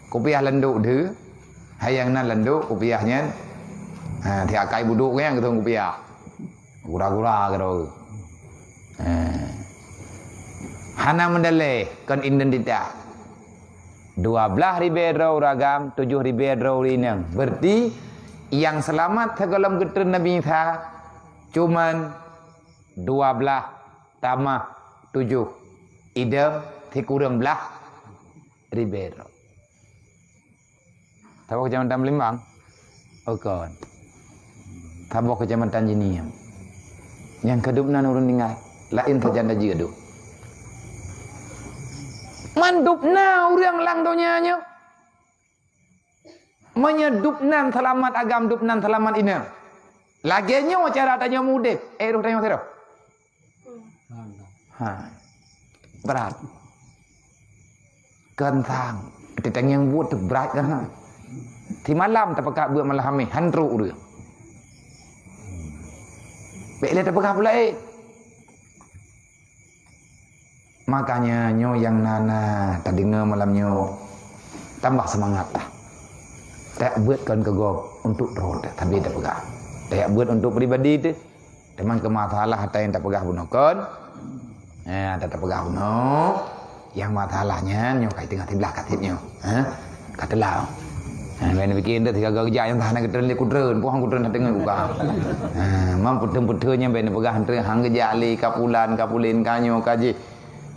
Kupiah landok deuh, hai nyang na landok kupiah nyan. Ha, tiakai budok nyan geuthon kupiah. Gura-gura keudroe. Ha. Hana meudaleh kon identitas. Dua blaih ribée droe ureuëng agam, tujoh ribée droe ureuëng inong. Berarti nyang seulamat sigohlom geutreun Nabi Isa cuman dua blaih tamah tujoh. Idem sikureueng blaih ribée droe. Saboh keucamatan Palembang? Oh, kon. Saboh keucamatan Jeunieb. Nyang keudum nan ureuëng tinggai. Laén sajan tajeuet dum. Mandum na ureuëng lam donya nyoe. Meunyoe dum nan seulamat agam, dum nan seulamat inong. Lagée nyoe cara tanyoe mudeb. Eh, roh tanyoe sidroe. Ha. Brat. Keuntang. Teutangieng buet teuh brat kan, ha. Simalam tapeugah beuet malam Hameh, han trok ureuëng. Bèk lé tapeugah pula, eh. Makanya nyoe nyang na, na tadeungoe malam nyoe, tambah seumangat lah. Tajak beuet kon keu gob, untuk droe teuh, sabe tapeugah. Tajak beuet untuk pribadi teuh. Teuma keu masalah ata nyang tapeugah bunoe kon. Eh, ata tapeugah bunoe. Nyang masalah nyan nyoe kai teungoh siblah kaseb nyoe. Ha? Ka teulau. Ha, laén pikir ndak sigaga geujak nyang hana geutreun lé kutreun, pohang kutreun hana teungoh buka. Ha, mam peuteun-peuteun nyang bèk neupeugah treun hang geujak lé ka pulan, ka pulen, ka nyoe, ka jih.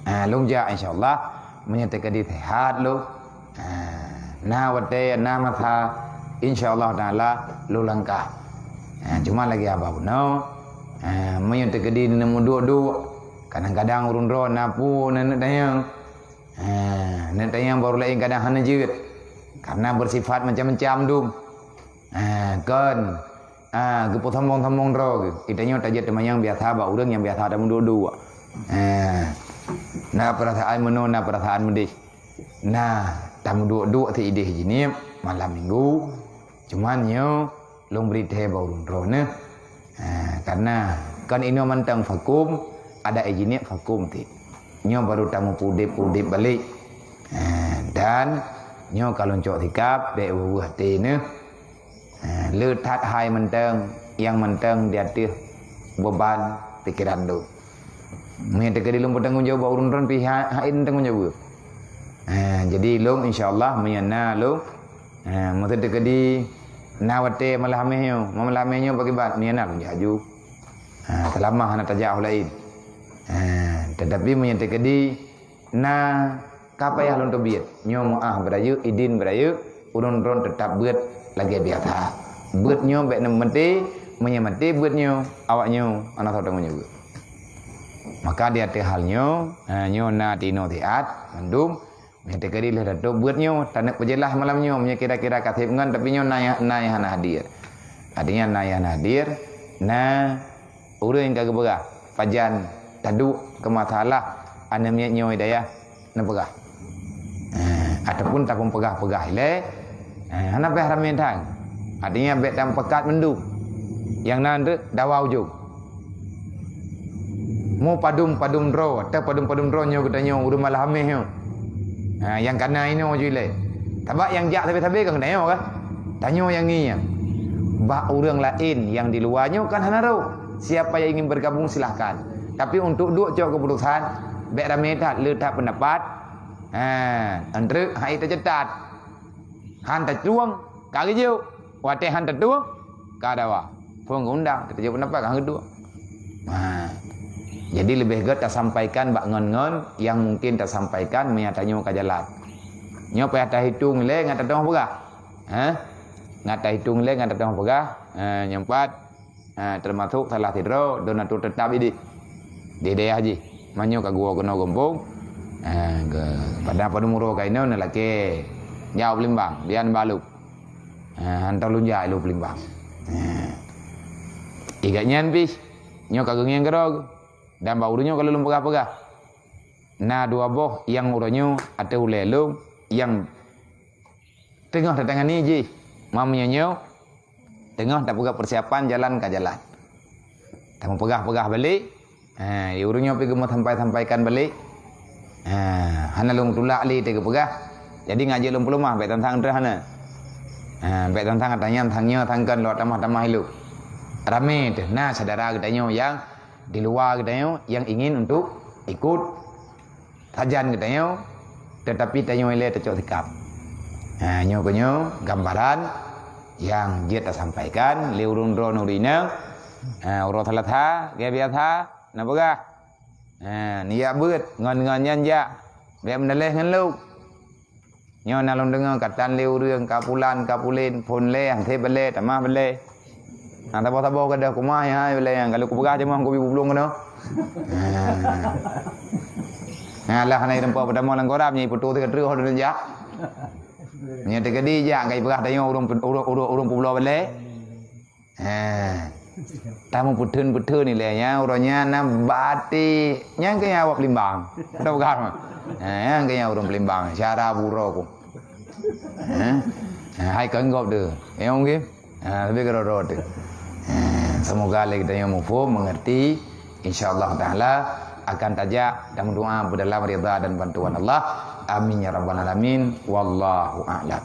Ha, lôn jak insya-Allah meunyoe teukeudi sehat lôn. Ha, na watèe, na masa, insya-Allah taala lôn langkah. Ha, cuma lagèe haba bunoe. Ha, meunyoe teukeudi neumeuduek-duek, kadang-kadang ureueng droe na peue neuk tanyong. Ha, neuk tanyong barô laén kadang hana jeuet. Karena bersifat macam-macam dum. Ha, kon. Ha, geupeusombong-sombong droe geuh. Geutanyoe tajeuet teumanyong biasa bak ureueng nyang biasa tameuduek-duek. Ha. Na peurasaan meunoe, na peurasaan meudeh. Na tameuduek-duek siideh Jeunieb malam minggu. Cuman nyoe lôn bri thèe bak ureueng droeneuh. Ha, karena kon inoe mantong vakum, adak Jeunieb vakum cit. Nyoe barô tameupeudeb-peudeb balek. Ha, dan nyoe ka lôn cok sikap, bèk weueh-weueh até neuh. Ha, le that hai mantong, nyang mantong di ateueh beuban pikeran lôn. Meunyoe teukeudi lôn peutanggong jaweueb bak ureueng droen pih ha-, hai tanggong jaweueb. Ha, jadi lôn insya-Allah meunyoe na lôn, ha, meuseu teukeudi na watèe malam Hameh nyoe, malam Hameh nyoe bagi bat meunyoe na lôn jak aju. Ha, seulama hana tajak u laén. Ha, tetapi meunyoe teukeudi na ka payah lôn teubiet. Nyoe meu'ah beurayeuk, idin beurayeuk, ureueng droen teutap beuet lagèe biasa. Beuet nyoe bèk neumaté, meunyoe maté beuet nyoe, awak nyoe hana soe tanggong jaweueb. Maka di ateueh hal nyoe, ha, nyoe na tinoe siat mandum, meunyoe teukeudi lheueh tatôb beuet nyoe, taneuk peujeulaih malam nyoe, meunyoe kira-kira ka seb ngon, tapi nyoe na nyang, na nyang hana hadir. Artinya na nyang hana hadir, na ureueng nyang ka geupeugah, pajan taduek keu masalah aneuk miet nyoe i dayah neupeugah. Eh, ataupun tapeupeugah-peugah ilèe, eh, hana payah ramé that. Artinya bèk tapeugah mandum. Nyang na treuk dawa ujong. Mo padum-padum droe, atau padum-padum droe nyoe geutanyoe ureuëng malah hameh nyoe. Ha, nyang kana inoe ju ilée. Sabab nyang jak sabe-sabe kan geutanyoe kan? Tanyoe nyang ngieng. Bak ureuëng laén nyang di luwa nyoe kan hana roh. Siapa yang ingin bergabung, silahkan. Tapi untuk duek cok keputusan, bék ramé that, le that pendapat. Ha, entreuk hai teucetat. Han tatueng, ka geujok. Watée han tatueng, ka dawa. Phon geundang, teuteujok pendapat ka geudua. Ha. Jadi leubeh gét tasampaikan bak ngon-ngon nyang mungkin tasampaikan meunyo tanyoe ka jalan. Nyoe payah tahitong lé ngon tateueng peugah. Ha? Ngon tahitong lé ngon tateueng peugah. Ha, nyang pat, ha, termasuk salah sidroe don atu teutap idik di dayah jih. Meunyo ka geuwoe keunoe gampông, ha, ke padang padum uroe ka inoe neulakée jaweueb limbang bian balup. Ha, hantom lôn jak ilôn peulimbang. Ha. Igat nyan pih, nyoe ka geungieng keudroe. Dan bak ureuëng nyoe ka lôn peugah-peugah. Na dua boh nyang uroe nyoe ateueh ulée lôn nyang teungoh tatangani jih. Mam nyoe nyoe teungoh tapeugah persiapan jalan ka jalan. Tamu peugah-peugah balik, Ha, di ureuëng nyoe pih geumeusampai-sampaikan balik. Ha, hana lôn tulak lé teuka peugah. Jadi ngajak lôn peuleumah bék tantang teuh hana. Ha, bék tantang ata nyan tang nyoe tangkan lok tamah-tamah ilok. Ramé teuh na syedara geutanyoe nyang di luwa geutanyoe nyang ingin untuk ikut sajan geutanyoe, tetapi tanyoe ilée tacok sikap. Ha, nyoe keunyoe gambaran nyang jeuet tasampaikan lé ureuëng droeneuh rinang. Ha, uroe Selasa, gaya biasa, na peugah. Ha, nijak beuet ngon-ngon nyan jak. Bék meunaléh ngon lôn. Nyoe na lôn deungoe ka tan lé ureuëng, ka pulan, ka pulen, phon lé, han sép balée, tamah balée. Na saboh-saboh gadôh kumah ya hai balée nyang kalau kupeugah cuma kubi bubulong keunoe. Ha. Nah, lah na irempa pertama lam koram nyan iputu teuka treuh hol jak. Nyan teuka dijak kai peugah tanyoe ureuëng ureuëng ureuëng ureuëng publoe balée. Ha. Tamu peutheun-peutheun ilée nyan, uroe nyan na baté. Nyang keu nyan awak peulimbang. Tahu kan? Ha, nyang keu nyan ureuëng peulimbang. Syara buroe ku. Ha? Ha, hai keu anggap tu. Nyang mungkin? Ha, lebih keudroe-droe tu. Ha, semoga lé geutanyoe muphom, mengerti. InsyaAllah Ta'ala akan tajak dan berdoa dalam ridha dan bantuan Allah. Amin ya rabbal alamin. Wallahu a'lam.